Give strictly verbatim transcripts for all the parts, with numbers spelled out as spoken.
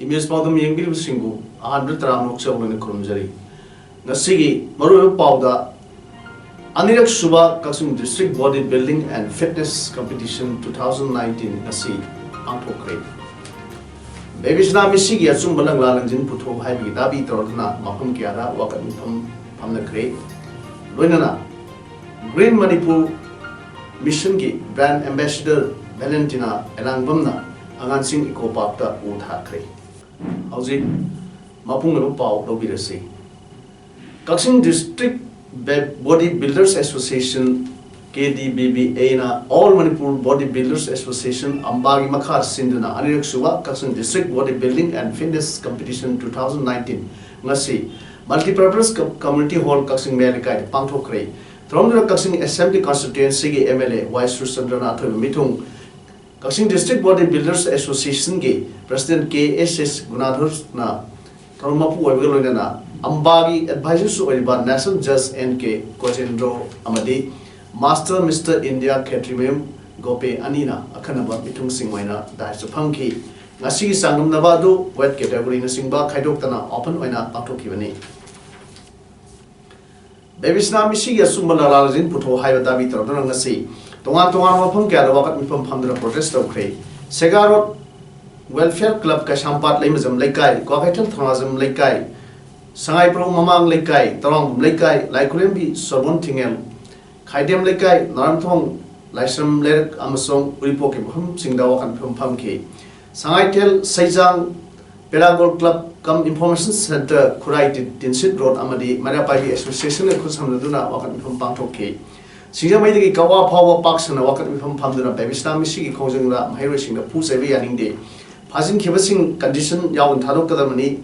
Image ꯄꯥꯎꯗꯝ ꯌꯦꯡꯕꯤꯔꯤꯕꯁꯤꯡꯕꯨ ꯑꯍꯥꯟꯕꯗ ꯇꯔꯥꯝꯅ ꯑꯣꯛꯆꯕ ꯂꯣꯏꯅ ꯈꯨꯔꯨꯝꯖꯔꯤ꯫ ꯉꯁꯤꯒꯤ ꯃꯔꯨꯑꯣꯏꯕ ꯄꯥꯎꯗ, ꯑꯅꯤꯔꯛ ꯁꯨꯕ ꯀꯛꯆꯤꯡ District Body Building and Fitness Competition two thousand nineteen ꯉꯁꯤ ꯄꯥꯡꯊꯣꯛꯈ꯭ꯔꯦ꯫ ꯕꯦꯕꯤꯁꯅꯥ ꯃꯤꯁꯤꯒꯤ ꯑꯆꯨꯝꯕ ꯂꯪꯂꯥ ꯂꯪꯖꯤꯟ ꯄꯨꯊꯣꯛ ꯍꯥꯏꯕꯒꯤ ꯗꯥꯕꯤ ꯇꯧꯔꯗꯨꯅ ꯃꯐꯝ ꯀꯌꯥꯗ ꯋꯥꯀꯠ ꯃꯤꯐꯝ ꯐꯝꯅꯈ꯭ꯔꯦ꯫ ꯂꯣꯏꯅꯅ Green Manipur Missionꯒꯤ Brand Ambassador Valentina ꯑꯦꯂꯥꯡꯕꯝꯅ ꯑꯉꯥꯟꯁꯤꯡ ꯏꯀꯣ ꯄꯥꯔꯛꯇ ꯎ ꯊꯥꯈ꯭ꯔꯦ꯫ ꯍꯧꯖꯤꯛ ꯃꯄꯨꯡ ꯑꯣꯏꯕ ꯄꯥꯎ ꯂꯧꯕꯤꯔꯁꯤ꯫ ꯀꯛꯆꯤꯡ District Body Builders Association, KDBBA ꯅ All Manipur Body Builders Association, ꯑꯝꯕꯥꯒꯤ ꯃꯈꯥ ꯁꯤꯟꯗꯨꯅ ꯑꯅꯤꯔꯛ ꯁꯨꯕ ꯀꯛꯆꯤꯡ District Body Building and Fitness Competition two thousand nineteen ꯉꯁꯤ Multipurpose Com-, Community Hall, ꯀꯛꯆꯤꯡ ꯃꯌꯥꯏ ꯂꯩꯀꯥꯏꯗ ꯄꯥꯡꯊꯣꯛꯈ꯭ꯔꯦ꯫ ꯊꯧꯔꯝꯗꯨꯗ ꯀꯛꯆꯤꯡ Assembly Constituencyꯒꯤ MLA ꯋꯥꯏ ꯁꯨꯔꯆꯟꯗ꯭ꯔꯅ ꯑꯊꯣꯏꯕ ꯃꯤꯊꯨꯡ, ꯀꯛꯆꯤꯡ District Body Builders Associationꯒꯤ President ꯀꯦ ꯑꯦꯁ ꯑꯦꯁ ꯒꯨꯅꯥꯙꯔꯅ ꯊꯧꯔꯝ ꯃꯄꯨ ꯑꯣꯏꯕꯒ ꯂꯣꯏꯅꯅ ꯑꯝꯕꯥꯒꯤ advisorꯁꯨ ꯑꯣꯏꯔꯤꯕ National Judge N K ꯀꯣꯖꯦꯟꯗ꯭ꯔꯣ ꯑꯃꯗꯤ Master Mister India ꯈꯦꯇ꯭ꯔꯤꯃꯌꯨꯝ ꯒꯣꯄꯦ ꯑꯅꯤꯅ ꯑꯈꯟꯅꯕ ꯃꯤꯊꯨꯡꯁꯤꯡ ꯑꯣꯏꯅ dais ꯐꯝꯈꯤ꯫ ꯉꯁꯤꯒꯤ ꯆꯥꯡꯗꯝꯅꯕ ꯑꯗꯨ weight categoryꯅꯆꯤꯡꯕ ꯈꯥꯏꯗꯣꯛꯇꯅ open ꯑꯣꯏꯅ ꯄꯥꯡꯊꯣꯛꯈꯤꯕꯅꯤ꯫ ꯕꯦꯕꯤꯁꯅꯥ ꯃꯤꯁꯤꯒꯤ ꯑꯆꯨꯝꯕ ꯂꯪꯂꯥ ꯂꯪꯖꯤꯟ ꯄꯨꯊꯣꯛ ꯍꯥꯏꯕ ꯗꯥꯕꯤ ꯇꯧꯔꯗꯨꯅ ꯉꯁꯤ ꯇꯣꯉꯥꯟ ꯇꯣꯉꯥꯟꯕ ꯃꯐꯝ ꯀꯌꯥꯗ ꯋꯥꯀꯠ ꯃꯤꯐꯝ ꯐꯝꯗꯨꯅ protest ꯇꯧꯈ꯭ꯔꯦ꯫ ꯁꯦꯒꯥ Road Welfare Club, ꯀꯩꯁꯥꯝꯄꯥꯠ ꯂꯩꯃꯖꯝ ꯂꯩꯀꯥꯏ, ꯀ꯭ꯋꯥꯀꯩꯊꯦꯜ ꯊꯧꯅꯥꯖꯝ ꯂꯩꯀꯥꯏ, ꯁꯉꯥꯏꯄ꯭ꯔꯧ ꯃꯃꯥꯡ ꯂꯩꯀꯥꯏ, ꯇꯔꯥꯡꯕꯝ ꯂꯩꯀꯥꯏ, ꯂꯥꯏꯈꯨꯔꯦꯝꯕꯤ ꯁꯣꯔꯕꯣꯟ ꯊꯤꯡꯉꯦꯜ, ꯈꯥꯏꯗꯦꯝ ꯂꯩꯀꯥꯏ, ꯅꯥꯔꯝꯊꯣꯡ, ꯂꯥꯏꯁ꯭ꯔꯝ ꯂꯩꯔꯛ ꯑꯃꯁꯨꯡ ꯎꯔꯤꯄꯣꯛꯀꯤ ꯃꯐꯝꯁꯤꯡꯗ ꯋꯥꯀꯠ ꯃꯤꯐꯝ ꯐꯝꯈꯤ꯫ Sangaithel Seijang Paragol Club cum Information Centre, Khurai ꯇꯤ-, ꯇꯤꯟꯁꯤꯠ Road ꯑꯃꯗꯤ ꯃꯩꯔꯥ ꯄꯥꯏꯕꯤ Associationꯒ ꯈꯨꯠꯁꯝꯅꯗꯨꯅ ꯋꯥꯀꯠ ꯃꯤꯐꯝ ꯄꯥꯡꯊꯣꯛꯈꯤ꯫ ꯁꯤꯡꯖꯃꯩꯗꯒꯤ ꯀꯛꯋꯥ ꯐꯥꯎꯕ ꯄꯥꯛ ꯁꯟꯅ ꯋꯥꯀꯠ ꯃꯤꯐꯝ ꯐꯝꯗꯨꯅ ꯕꯦꯕꯤꯁꯅꯥ ꯃꯤꯁꯤꯒꯤ ꯈꯣꯡꯖꯪꯗ ꯃꯍꯩꯔꯣꯏꯁꯤꯡꯗ ꯐꯨ ꯆꯩꯕ ꯌꯥꯅꯤꯡꯗꯦ, ꯐꯥꯖꯤꯟꯈꯤꯕꯁꯤꯡ condition ꯌꯥꯎꯅ ꯊꯥꯗꯣꯛꯀꯗꯕꯅꯤ,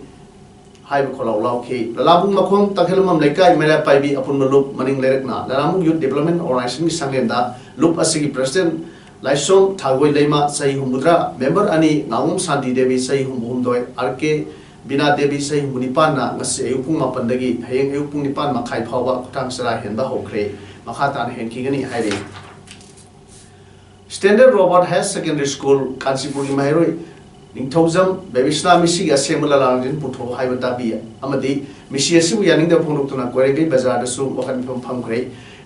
ꯍꯥꯏꯕ ꯈꯣꯜꯂꯥꯎ ꯂꯥꯎꯈꯤ꯫ ꯂꯂꯥꯕꯨꯡ ꯃꯈꯣꯡ ꯇꯈꯦꯜꯂꯝꯕꯝ ꯂꯩꯀꯥꯏ ꯃꯩꯔꯥ ꯄꯥꯏꯕꯤ ꯑꯄꯨꯟꯕ ꯂꯨꯞ ꯃꯅꯤꯡ ꯂꯩꯔꯛꯅ ꯂꯂꯥꯕꯨꯡ ꯌꯨꯠ ꯗꯤꯕꯂꯞꯃꯦꯟ ꯑꯣꯔꯒꯅꯥꯏꯖꯦꯁꯟꯒꯤ ꯁꯪꯂꯦꯟꯗ ꯂꯨꯞ ꯑꯁꯤꯒꯤ ꯄ꯭ꯔꯁꯤꯗꯦꯟꯠ ꯂꯥꯏꯁꯣꯝ ꯊꯥꯒꯣꯏ ꯂꯩꯃ ꯆꯍꯤ ꯍꯨꯝꯐꯨꯇꯔꯥ, ꯃꯦꯝꯕꯔ ꯑꯅꯤ ꯉꯥꯉꯣꯝ ꯁꯥꯟꯇꯤ ꯗꯦꯕꯤ ꯆꯍꯤ ꯍꯨꯝꯐꯨꯍꯨꯝꯗꯣꯏ, ꯑꯥꯔ ꯀꯦ ꯕꯤꯅꯥ ꯗꯦꯕꯤ ꯆꯍꯤ ꯍꯨꯝꯐꯨꯅꯤꯄꯥꯟꯅ ꯉꯁꯤ ꯑꯌꯨꯛ ꯄꯨꯡ ꯃꯥꯄꯟꯗꯒꯤ ꯍꯌꯦꯡ ꯑꯌꯨꯛ ꯄꯨꯡ ꯅꯤꯄꯥꯟ ꯃꯈꯥꯏ ꯐꯥꯎꯕ ꯈꯨꯠꯊꯥꯡ ꯆꯔꯥ ꯍꯦꯟꯕ ꯍꯧꯈ꯭ꯔꯦ꯫ ꯃꯈꯥ ꯇꯥꯅ ꯍꯦꯟꯈꯤꯒꯅꯤ ꯍꯥꯏꯔꯤ꯫ Standard Robert higher secondary school ꯀꯥꯟꯆꯤꯄꯨꯔꯒꯤ ꯃꯍꯩꯔꯣꯏ ꯅꯤꯡꯊꯧꯖꯝ ꯕꯦꯕꯤꯁꯅꯥ ꯃꯤꯁꯤꯒꯤ ꯑꯁꯦꯡꯕ ꯂꯂꯥꯡꯖꯤꯟ ꯄꯨꯊꯣꯛꯎ ꯍꯥꯏꯕ ꯇꯥꯕꯤ ꯑꯃꯗꯤ ꯃꯤꯁꯤ ꯑꯁꯤꯕꯨ ꯌꯥꯅꯤꯡꯗꯕ ꯐꯣꯡꯗꯣꯛꯇꯨꯅ ꯀꯣꯏꯔꯦꯡꯒꯩ ꯕꯖꯥꯔꯗꯁꯨ ꯋꯥꯀꯠ ꯃꯤꯐꯝ ꯐꯝꯈ꯭ꯔꯦ꯫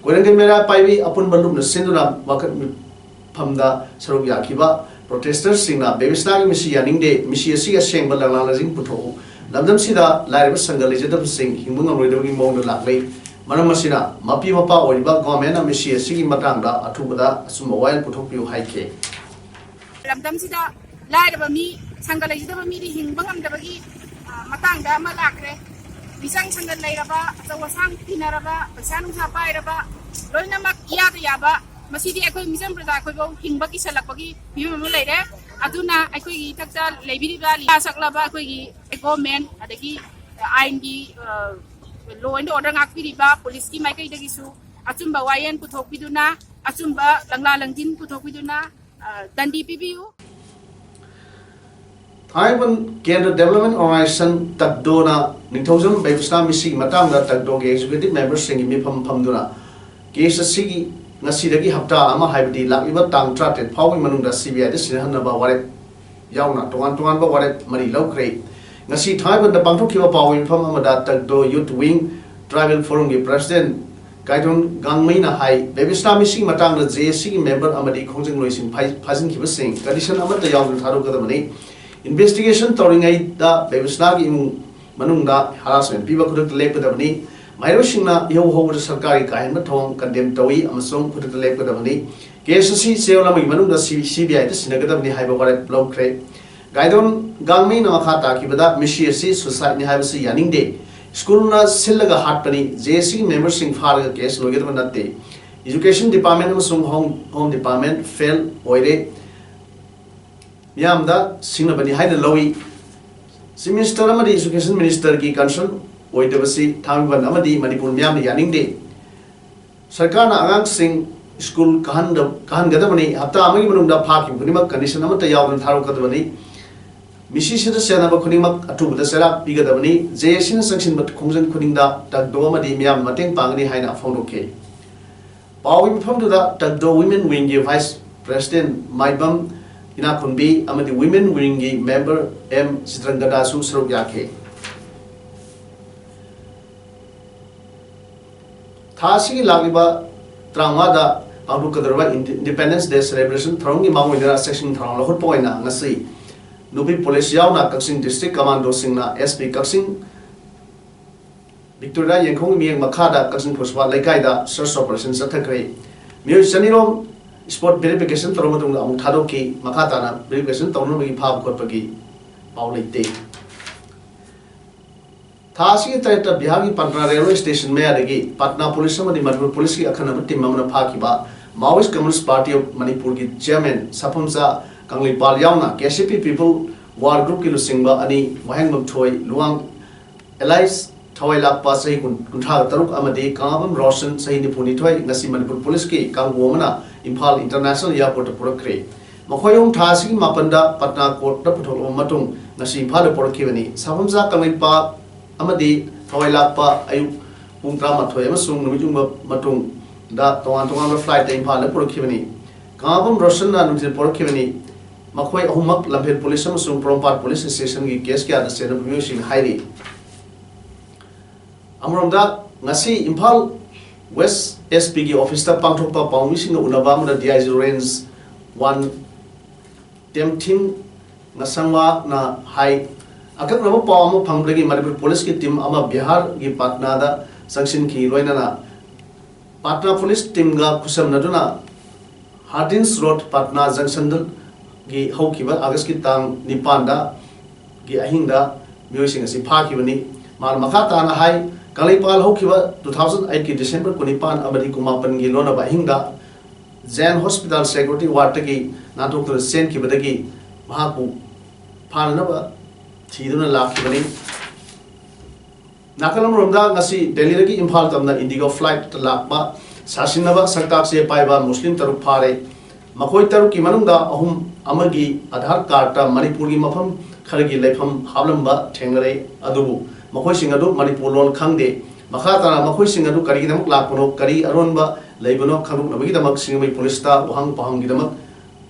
ꯀꯣꯏꯔꯦꯡꯒꯩ ꯃꯩꯔꯥ ꯄꯥꯏꯕꯤ ꯑꯄꯨꯟꯕ ꯂꯨꯞꯅ ꯁꯤꯟꯗꯨꯅ ꯋꯥꯀꯠ ꯃꯤꯐꯝꯗ ꯁꯔꯨꯛ ꯌꯥꯈꯤꯕ ꯄ꯭ꯔꯣꯇꯦꯁꯇꯔꯁꯤꯡꯅ ꯕꯦꯕꯤꯁꯅꯥꯒꯤ ꯃꯤꯁꯤ ꯌꯥꯅꯤꯡꯗꯦ, ꯃꯤꯁꯤ ꯑꯁꯤꯒꯤ ꯑꯁꯦꯡꯕ ꯂꯂꯥꯡꯖꯤꯟ ꯄꯨꯊꯣꯛꯎ, ꯂꯝꯗꯝꯁꯤꯗ ꯂꯥꯏꯔꯕ ꯁꯪꯒ ꯂꯩꯖꯗꯕꯁꯤꯡ ꯍꯤꯡꯕ ꯉꯝꯂꯣꯏꯗꯕꯒꯤ ꯃꯑꯣꯡꯗ ꯂꯥꯛꯂꯦ꯫ ꯃꯔꯝ ꯑꯁꯤꯅ ꯃꯄꯤ ꯃꯄꯥ ꯑꯣꯏꯔꯤꯕ ꯒꯣꯔꯃꯦꯟꯅ ꯃꯤꯁꯤ ꯑꯁꯤꯒꯤ ꯃꯇꯥꯡꯗ ꯑꯊꯨꯕꯗ ꯑꯆꯨꯝꯕ ꯋꯥꯌꯦꯜ ꯄꯨꯊꯣꯛꯄꯤꯌꯨ ꯍꯥꯏꯈꯤ꯫ ꯂꯝꯗꯝꯁꯤꯗ ꯂꯥꯏꯔꯕ ꯃꯤ, ꯁꯪꯒ ꯂꯩꯖꯗꯕ ꯃꯤꯗꯤ ꯍꯤꯡꯕ ꯉꯝꯗꯕꯒꯤ, ꯑ, ꯃꯇꯥꯡꯗ ꯑꯃ ꯂꯥꯛꯈ꯭ꯔꯦ꯫ ꯃꯤꯆꯪ ꯁꯪꯒ ꯂꯩꯔꯕ, ꯑꯆꯧ ꯑꯁꯥꯡ ꯇꯤꯟꯅꯔꯕ, ꯄꯩꯁꯥ ꯅꯨꯡꯁꯥ ꯄꯥꯏꯔꯕ, ꯂꯣꯏꯅꯃꯛ ꯏꯌꯥꯗ ꯌꯥꯕ, ꯃꯁꯤꯗꯤ ꯑꯩꯈꯣꯏ ꯃꯤꯆꯝ ꯄ꯭ꯔꯖꯥ ꯑꯩꯈꯣꯏꯐꯥꯎ ꯍꯤꯡꯕ ꯀꯤꯁꯜꯂꯛꯄꯒꯤ ꯐꯤꯕꯝ ꯑꯃ ꯂꯩꯔꯦ꯫ ꯑꯗꯨꯅ ꯑꯩꯈꯣꯏꯒꯤ ꯏꯊꯛꯇ ꯂꯩꯕꯤꯔꯤꯕ ꯂꯤꯂꯥ ꯁꯛꯂꯕ ꯑꯩꯈꯣꯏꯒꯤ ꯒꯣꯔꯃꯦꯟ, ꯑꯗꯒꯤ ꯑꯥꯏꯟꯒꯤ, ꯑ, law and order ꯉꯥꯛꯄꯤꯔꯤꯕ ꯄꯨꯂꯤꯁꯀꯤ ꯃꯥꯏꯀꯩꯗꯒꯤꯁꯨ ꯑꯆꯨꯝꯕ ꯋꯥꯌꯦꯜ ꯄꯨꯊꯣꯛꯄꯤꯗꯨꯅ, ꯑꯆꯨꯝꯕ ꯂꯪꯂꯥ ꯂꯪꯖꯤꯟ ꯄꯨꯊꯣꯛꯄꯤꯗꯨꯅ, ꯑ, ꯗꯟꯗꯤ ꯄꯤꯕꯤꯌꯨ꯫ ꯊꯥꯡꯃꯩꯕꯟ ꯀꯦꯟꯗ꯭ꯔ ꯗꯦꯕꯂꯞꯃꯦꯟ ꯑꯣꯔꯒꯅꯥꯏꯖꯦꯁꯟ ꯇꯛꯗꯣꯅ ꯅꯤꯡꯊꯧꯖꯝ ꯕꯦꯕꯤꯁꯅꯥ ꯃꯤꯁꯤꯒꯤ ꯃꯇꯥꯡꯗ ꯇꯛꯗꯣꯒꯤ ꯑꯦꯛꯖꯤꯀ꯭ꯌꯨꯇꯤꯚ ꯃꯦꯝꯕꯔꯁꯤꯡꯒꯤ ꯃꯤꯐꯝ ꯐꯝꯗꯨꯅ ꯀꯦꯁ ꯑꯁꯤꯒꯤ ꯉꯁꯤꯗꯒꯤ ꯍꯞꯇꯥ ꯑꯃ, ꯍꯥꯏꯕꯗꯤ ꯂꯥꯛꯂꯤꯕ ꯇꯥꯡ ꯇꯔꯥꯇꯔꯦꯠ ꯐꯥꯎꯕꯒꯤ ꯃꯅꯨꯡꯗ ꯁꯤꯕꯤꯑꯥꯏꯗ ꯁꯤꯟꯅꯍꯟꯅꯕ ꯋꯥꯔꯦꯞ ꯌꯥꯎꯅ ꯇꯣꯉꯥꯟ ꯇꯣꯉꯥꯟꯕ ꯋꯥꯔꯦꯞ ꯃꯔꯤ ꯂꯧꯈ꯭ꯔꯦ꯫ ꯉꯁꯤ ꯊꯥꯡꯃꯩꯕꯟꯗ ꯄꯥꯡꯊꯣꯛꯈꯤꯕ ꯄꯥꯎꯒꯤ ꯃꯤꯐꯝ ꯑꯃꯗ ꯇꯛꯗꯣ ꯌꯨꯠ ꯋꯤꯡ ꯇ꯭ꯔꯥꯏꯕꯦꯜ ꯐꯣꯔꯝꯒꯤ ꯄ꯭ꯔꯁꯤꯗꯦꯟꯠ ꯒꯥꯏꯗꯣꯟ ꯒꯥꯡꯃꯩꯅ ꯍꯥꯏ, ꯕꯦꯕꯤꯁꯅꯥ ꯃꯤꯁꯤꯒꯤ ꯃꯇꯥꯡꯗ ꯖꯦ ꯑꯦꯁ ꯁꯤꯒꯤ ꯃꯦꯝꯕꯔ ꯑꯃꯗꯤ ꯈꯣꯡꯖꯪꯂꯣꯏꯁꯤꯡ ꯐꯥ-, ꯐꯥꯖꯤꯟꯈꯤꯕꯁꯤꯡ ꯀꯟꯗꯤꯁꯟ ꯑꯃꯠꯇ ꯌꯥꯎꯗꯅ ꯊꯥꯗꯣꯛꯀꯗꯕꯅꯤ꯫ ꯏꯟꯚꯦꯁꯇꯤꯒꯦꯁꯟ ꯇꯧꯔꯤꯉꯩꯗ ꯕꯦꯕꯤꯁꯅꯥꯒꯤ ꯏꯃꯨꯡ ꯃꯅꯨꯡꯗ ꯍꯔꯥꯁꯃꯦꯟ ꯄꯤꯕ ꯈꯨꯗꯛꯇ ꯂꯦꯞꯀꯗꯕꯅꯤ꯫ ꯃꯍꯩꯔꯣꯏꯁꯤꯡꯅ ꯏꯍꯧ ꯍꯧꯕꯗ ꯁꯔꯀꯥꯔꯒꯤ ꯀꯥꯍꯦꯟꯕ ꯊꯧꯑꯣꯡ ꯀꯟꯗꯦꯝ ꯇꯧꯏ ꯑꯃꯁꯨꯡ ꯈꯨꯗꯛꯇ ꯂꯦꯞꯀꯗꯕꯅꯤ꯫ ꯀꯦꯁ ꯑꯁꯤ ꯆꯌꯣꯜ ꯑꯃꯒꯤ ꯃꯅꯨꯡꯗ ꯁꯤ-, ꯁꯤꯕꯤꯑꯥꯏꯗ ꯁꯤꯟꯅꯒꯗꯕꯅꯤ ꯍꯥꯏꯕ ꯋꯥꯔꯦꯞ ꯂꯧꯈ꯭ꯔꯦ꯫ ꯒꯥꯏꯗꯣꯟ ꯒꯥꯡꯃꯩꯅ ꯃꯈꯥ ꯇꯥꯈꯤꯕꯗ, ꯃꯤꯁꯤ ꯑꯁꯤ ꯁꯨꯁꯥꯏꯗꯅꯤ ꯍꯥꯏꯕꯁꯤ ꯌꯥꯅꯤꯡꯗꯦ꯫ ꯁ꯭ꯀꯨꯜꯅ ꯁꯤꯜꯂꯒ ꯍꯥꯠꯄꯅꯤ꯫ ꯖꯦ ꯑꯦꯁ ꯁꯤꯒꯤ ꯃꯦꯝꯕꯔꯁꯤꯡ ꯐꯥꯔꯒ ꯀꯦꯁ ꯂꯣꯏꯒꯗꯕ ꯅꯠꯇꯦ꯫ ꯏꯖꯨꯀꯦꯁꯟ ꯗꯤꯄꯥꯔꯠꯃꯦꯟ ꯑꯃꯁꯨꯡ ꯍꯣꯝ, ꯍꯣꯝ ꯗꯤꯄꯥꯔꯠꯃꯦꯟ ꯐꯦꯜ ꯑꯣꯏꯔꯦ꯫ ꯃꯤꯌꯥꯝꯗ ꯁꯤꯡꯅꯕꯅꯤ ꯍꯥꯏꯅ ꯂꯧꯏ꯫ Chief Minister ꯑꯃꯗꯤ Education Minister ꯒꯤ concern ꯑꯣꯏꯗꯕꯁꯤ ꯊꯥꯡꯃꯩꯕꯟ ꯑꯃꯗꯤ ꯃꯅꯤꯄꯨꯔ ꯃꯤꯌꯥꯝꯅ ꯌꯥꯅꯤꯡꯗꯦ꯫ ꯁꯔꯀꯥꯔꯅ ꯑꯉꯥꯡꯁꯤꯡ ꯁ꯭ꯀꯨꯜ ꯀꯥꯍꯟꯗ-, ꯀꯥꯍꯟꯒꯗꯕꯅꯤ, ꯍꯞꯇꯥ ꯑꯃꯒꯤ ꯃꯅꯨꯡꯗ ꯐꯥꯈꯤꯕ ꯈꯨꯗꯤꯡꯃꯛ condition ꯑꯃꯠꯇ ꯌꯥꯎꯗꯅ ꯊꯥꯗꯣꯛꯀꯗꯕꯅꯤ꯫ ꯃꯤꯁꯤꯁꯤꯗ ꯆꯦꯟꯅꯕ ꯈꯨꯗꯤꯡꯃꯛ ꯑꯊꯨꯕꯗ ꯆꯩꯔꯥꯛ ꯄꯤꯒꯗꯕꯅꯤ꯫ ꯖꯦ ꯑꯦ ꯁꯤꯅ ꯆꯪꯁꯤꯟꯕ ꯈꯣꯡꯖꯪ ꯈꯨꯗꯤꯡꯗ ꯇꯛꯗꯣ ꯑꯃꯗꯤ ꯃꯤꯌꯥꯝꯅ ꯃꯇꯦꯡ ꯄꯥꯡꯒꯅꯤ ꯍꯥꯏꯅ ꯐꯣꯡꯗꯣꯛꯈꯤ꯫ ꯄꯥꯎꯒꯤ ꯃꯐꯝꯗꯨꯗ ꯇꯛꯗꯣ Women Wing ꯒꯤ Vice President ꯃꯥꯏꯕꯝ ꯏꯅꯥꯈꯨꯟꯕꯤ ꯑꯃꯗꯤ Women Wing ꯒꯤ member ꯑꯦꯝ ꯆꯤꯇ꯭ꯔꯪꯒꯗꯥꯁꯨ ꯁꯔꯨꯛ ꯌꯥꯈꯤ꯫ ꯊꯥ ꯑꯁꯤꯒꯤ ꯂꯥꯛꯂꯤꯕ ꯇꯔꯥꯃꯉꯥꯗ ꯄꯥꯡꯊꯣꯛꯀꯗꯧꯔꯤꯕ Inde-, Independence Day celebration ꯊꯧꯔꯝꯒꯤ ꯃꯥꯡꯑꯣꯏꯅꯅ ꯆꯦꯛꯁꯤꯟ ꯊꯧꯔꯥꯡ ꯂꯧꯈꯠꯄ ꯑꯣꯏꯅ ꯉꯁꯤ ꯅꯨꯄꯤ police ꯌꯥꯎꯅ ꯀꯛꯆꯤꯡ district commandoꯁꯤꯡꯅ S P ꯀꯛꯆꯤꯡ ꯚꯤꯛꯇꯣꯔꯤꯌꯥ ꯌꯦꯡꯈꯣꯡꯒꯤ ꯃꯤꯠꯌꯦꯡ ꯃꯈꯥꯗ ꯀꯛꯆꯤꯡ ꯈꯨꯁꯄꯥ ꯂꯩꯀꯥꯏꯗ search operation ꯆꯠꯊꯈ꯭ꯔꯦ꯫ ꯃꯤꯑꯣꯏ ꯆꯅꯤꯔꯣꯝ spot verification ꯇꯧꯔꯕ ꯃꯇꯨꯡꯗ ꯑꯃꯨꯛ ꯊꯥꯗꯣꯛꯈꯤ꯫ ꯃꯈꯥ ꯇꯥꯅ verification ꯇꯧꯅꯕꯒꯤ ꯐꯥꯕ ꯈꯣꯠꯄꯒꯤ ꯄꯥꯎ ꯂꯩꯇꯦ꯫ ꯊꯥ ꯑꯁꯤꯒꯤ ꯇꯔꯦꯠꯇ ꯕꯤꯍꯥꯔꯒꯤ ꯄꯠꯅꯥ railway station ꯃꯌꯥꯗꯒꯤ ꯄꯠꯅꯥ police ꯑꯃꯗꯤ ꯃꯅꯤꯄꯨꯔ police ꯀꯤ ꯑꯈꯟꯅꯕ team ꯑꯃꯅ ꯐꯥꯈꯤꯕ Maoist Communist Party of ꯃꯅꯤꯄꯨꯔꯒꯤ chairman ꯁꯥꯐꯝꯆꯥ ꯀꯪꯂꯩꯄꯥꯜ ꯌꯥꯎꯅ K C P People War Group ꯀꯤ ꯂꯨꯆꯤꯡꯕ ꯑꯅꯤ, ꯋꯥꯍꯦꯡꯕꯝ ꯊꯣꯏ, ꯂꯨꯋꯥꯡ ꯑꯦꯂꯥꯏꯁ ꯊꯋꯥꯏ ꯂꯥꯛꯄ ꯆꯍꯤ ꯀꯨꯟ, ꯀꯨꯟꯊ꯭ꯔꯥꯒ ꯇꯔꯨꯛ ꯑꯃꯗꯤ ꯀꯪꯂꯥꯕꯝ ꯔꯣꯁꯟ ꯆꯍꯤ ꯅꯤꯐꯨ ꯅꯤꯊꯣꯏ ꯉꯁꯤ ꯃꯅꯤꯄꯨꯔ police ꯀꯤ ꯀꯥꯡꯕꯨ ꯑꯃꯅ ꯏꯝꯐꯥꯜ international airport ꯇ ꯄꯨꯔꯛꯈ꯭ꯔꯦ꯫ ꯃꯈꯣꯏ ꯑꯍꯨꯝ ꯊꯥ ꯑꯁꯤꯒꯤ ꯃꯥꯄꯟꯗ ꯄꯠꯅꯥ court ꯇ ꯄꯨꯊꯣꯛꯂꯕ ꯃꯇꯨꯡ ꯉꯁꯤ ꯏꯝꯐꯥꯜꯗ ꯄꯨꯔꯛꯈꯤꯕꯅꯤ꯫ ꯁꯥꯐꯝꯆꯥ ꯀꯪꯂꯩꯄꯥꯜ ꯑꯃꯗꯤ ꯊꯋꯥꯏ ꯂꯥꯛꯄ ꯑꯌꯨꯛ ꯄꯨꯡ ꯇꯔꯥꯃꯥꯊꯣꯏ ꯑꯃꯁꯨꯡ ꯅꯨꯃꯤꯠ ꯌꯨꯡꯕ ꯃꯇꯨꯡꯗ ꯇꯣꯉꯥꯟ ꯇꯣꯉꯥꯟꯕ flight ꯇ ꯏꯝꯐꯥꯜꯗ ꯄꯨꯔꯛꯈꯤꯕꯅꯤ꯫ ꯀꯪꯂꯥꯕꯝ ꯔꯣꯁꯟꯅ ꯅꯨꯡꯊꯤꯜ ꯄꯨꯔꯛꯈꯤꯕꯅꯤ꯫ ꯃꯈꯣꯏ ꯑꯍꯨꯝꯃꯛ ꯂꯝꯐꯦꯜ police ꯑꯃꯁꯨꯡ ꯄꯣꯔꯣꯝꯄꯥꯠ police station ꯒꯤ case ꯀꯌꯥꯗ ꯆꯦꯟꯅꯕ ꯃꯤꯑꯣꯏꯁꯤꯡ ꯍꯥꯏꯔꯤ꯫ ꯑꯃꯔꯣꯝꯗ, ꯉꯁꯤ ꯏꯝꯐꯥꯜ West S P ꯒꯤ office ꯇ ꯄꯥꯡꯊꯣꯛꯄ ꯄꯥꯎꯃꯤꯁꯤꯡꯒ ꯎꯅꯕ ꯑꯃꯗ D I G Range one ꯇꯦꯝꯊꯤꯡ ꯉꯁꯪꯋꯥꯅ ꯍꯥꯏ, ꯑꯀꯛꯅꯕ ꯄꯥꯎ ꯑꯃ ꯐꯪꯕꯗꯒꯤ ꯃꯅꯤꯄꯨꯔ police ꯀꯤ team ꯑꯃ ꯕꯤꯍꯥꯔꯒꯤ ꯄꯠꯅꯥꯗ ꯆꯪꯁꯤꯟꯈꯤ꯫ ꯂꯣꯏꯅꯅ ꯄꯠꯅꯥ police team ꯒ ꯈꯨꯠꯁꯝꯅꯗꯨꯅ Hardinge Road, ꯄꯠꯅꯥ junction ꯗꯒꯤ ꯍꯧꯈꯤꯕ August ꯀꯤ ꯇꯥꯡ ꯅꯤꯄꯥꯟꯗ ꯒꯤ ꯑꯍꯤꯡꯗ ꯃꯤꯑꯣꯏꯁꯤꯡ ꯑꯁꯤ ꯐꯥꯈꯤꯕꯅꯤ꯫ ꯃꯥꯅ ꯃꯈꯥ ꯇꯥꯅ ꯍꯥꯏ, ꯀꯪꯂꯩꯄꯥꯜ ꯍꯧꯈꯤꯕ two thousand eight ꯀꯤ December ꯀꯨꯟꯅꯤꯄꯥꯟ ꯑꯃꯗꯤ ꯀꯨꯟꯃꯥꯄꯟꯒꯤ ꯂꯣꯟꯅꯕ ꯑꯍꯤꯡꯗ Jain Hospital security ward ꯇꯒꯤ ꯅꯥꯟꯊꯣꯛꯇꯨꯅ ꯆꯦꯟꯈꯤꯕꯗꯒꯤ ꯃꯍꯥꯛꯄꯨ ꯐꯥꯅꯅꯕ ꯊꯤꯗꯨꯅ ꯂꯥꯛꯈꯤꯕꯅꯤ꯫ ꯅꯥꯀꯜ ꯑꯃꯔꯣꯝꯗ, ꯉꯁꯤ ꯗꯦꯜꯂꯤꯗꯒꯤ ꯏꯝꯐꯥꯜ ꯇꯝꯅ ꯏꯟꯗꯤꯒꯣ ꯐ꯭ꯂꯥꯏꯠꯇ ꯂꯥꯛꯄ ꯁꯥꯁꯤꯟꯅꯕ ꯁꯛꯇꯥꯛ ꯆꯦ ꯄꯥꯏꯕ ꯃꯨꯁꯂꯤꯝ ꯇꯔꯨꯛ ꯐꯥꯔꯦ꯫ ꯃꯈꯣꯏ ꯇꯔꯨꯛꯀꯤ ꯃꯅꯨꯡꯗ ꯑꯍꯨꯝ ꯑꯃꯒꯤ ꯑꯙꯥꯔ ꯀꯥꯔꯗꯇ ꯃꯅꯤꯄꯨꯔꯒꯤ ꯃꯐꯝ ꯈꯔꯒꯤ ꯂꯩꯐꯝ ꯍꯥꯞꯂꯝꯕ ꯊꯦꯡꯅꯔꯦ, ꯑꯗꯨꯕꯨ ꯃꯈꯣꯏꯁꯤꯡ ꯑꯗꯨ ꯃꯅꯤꯄꯨꯔ ꯂꯣꯟ ꯈꯪꯗꯦ꯫ ꯃꯈꯥ ꯇꯥꯅ ꯃꯈꯣꯏꯁꯤꯡ ꯑꯗꯨ ꯀꯔꯤꯒꯤꯗꯃꯛ ꯂꯥꯛꯄꯅꯣ, ꯀꯔꯤ ꯑꯔꯣꯟꯕ ꯂꯩꯕꯅꯣ ꯈꯪꯗꯣꯛꯅꯕꯒꯤꯗꯃꯛ ꯁꯤꯡꯖꯃꯩ ꯄꯨꯂꯤꯁꯇ ꯋꯥꯍꯪ ꯄꯥꯎꯍꯪꯒꯤꯗꯃꯛ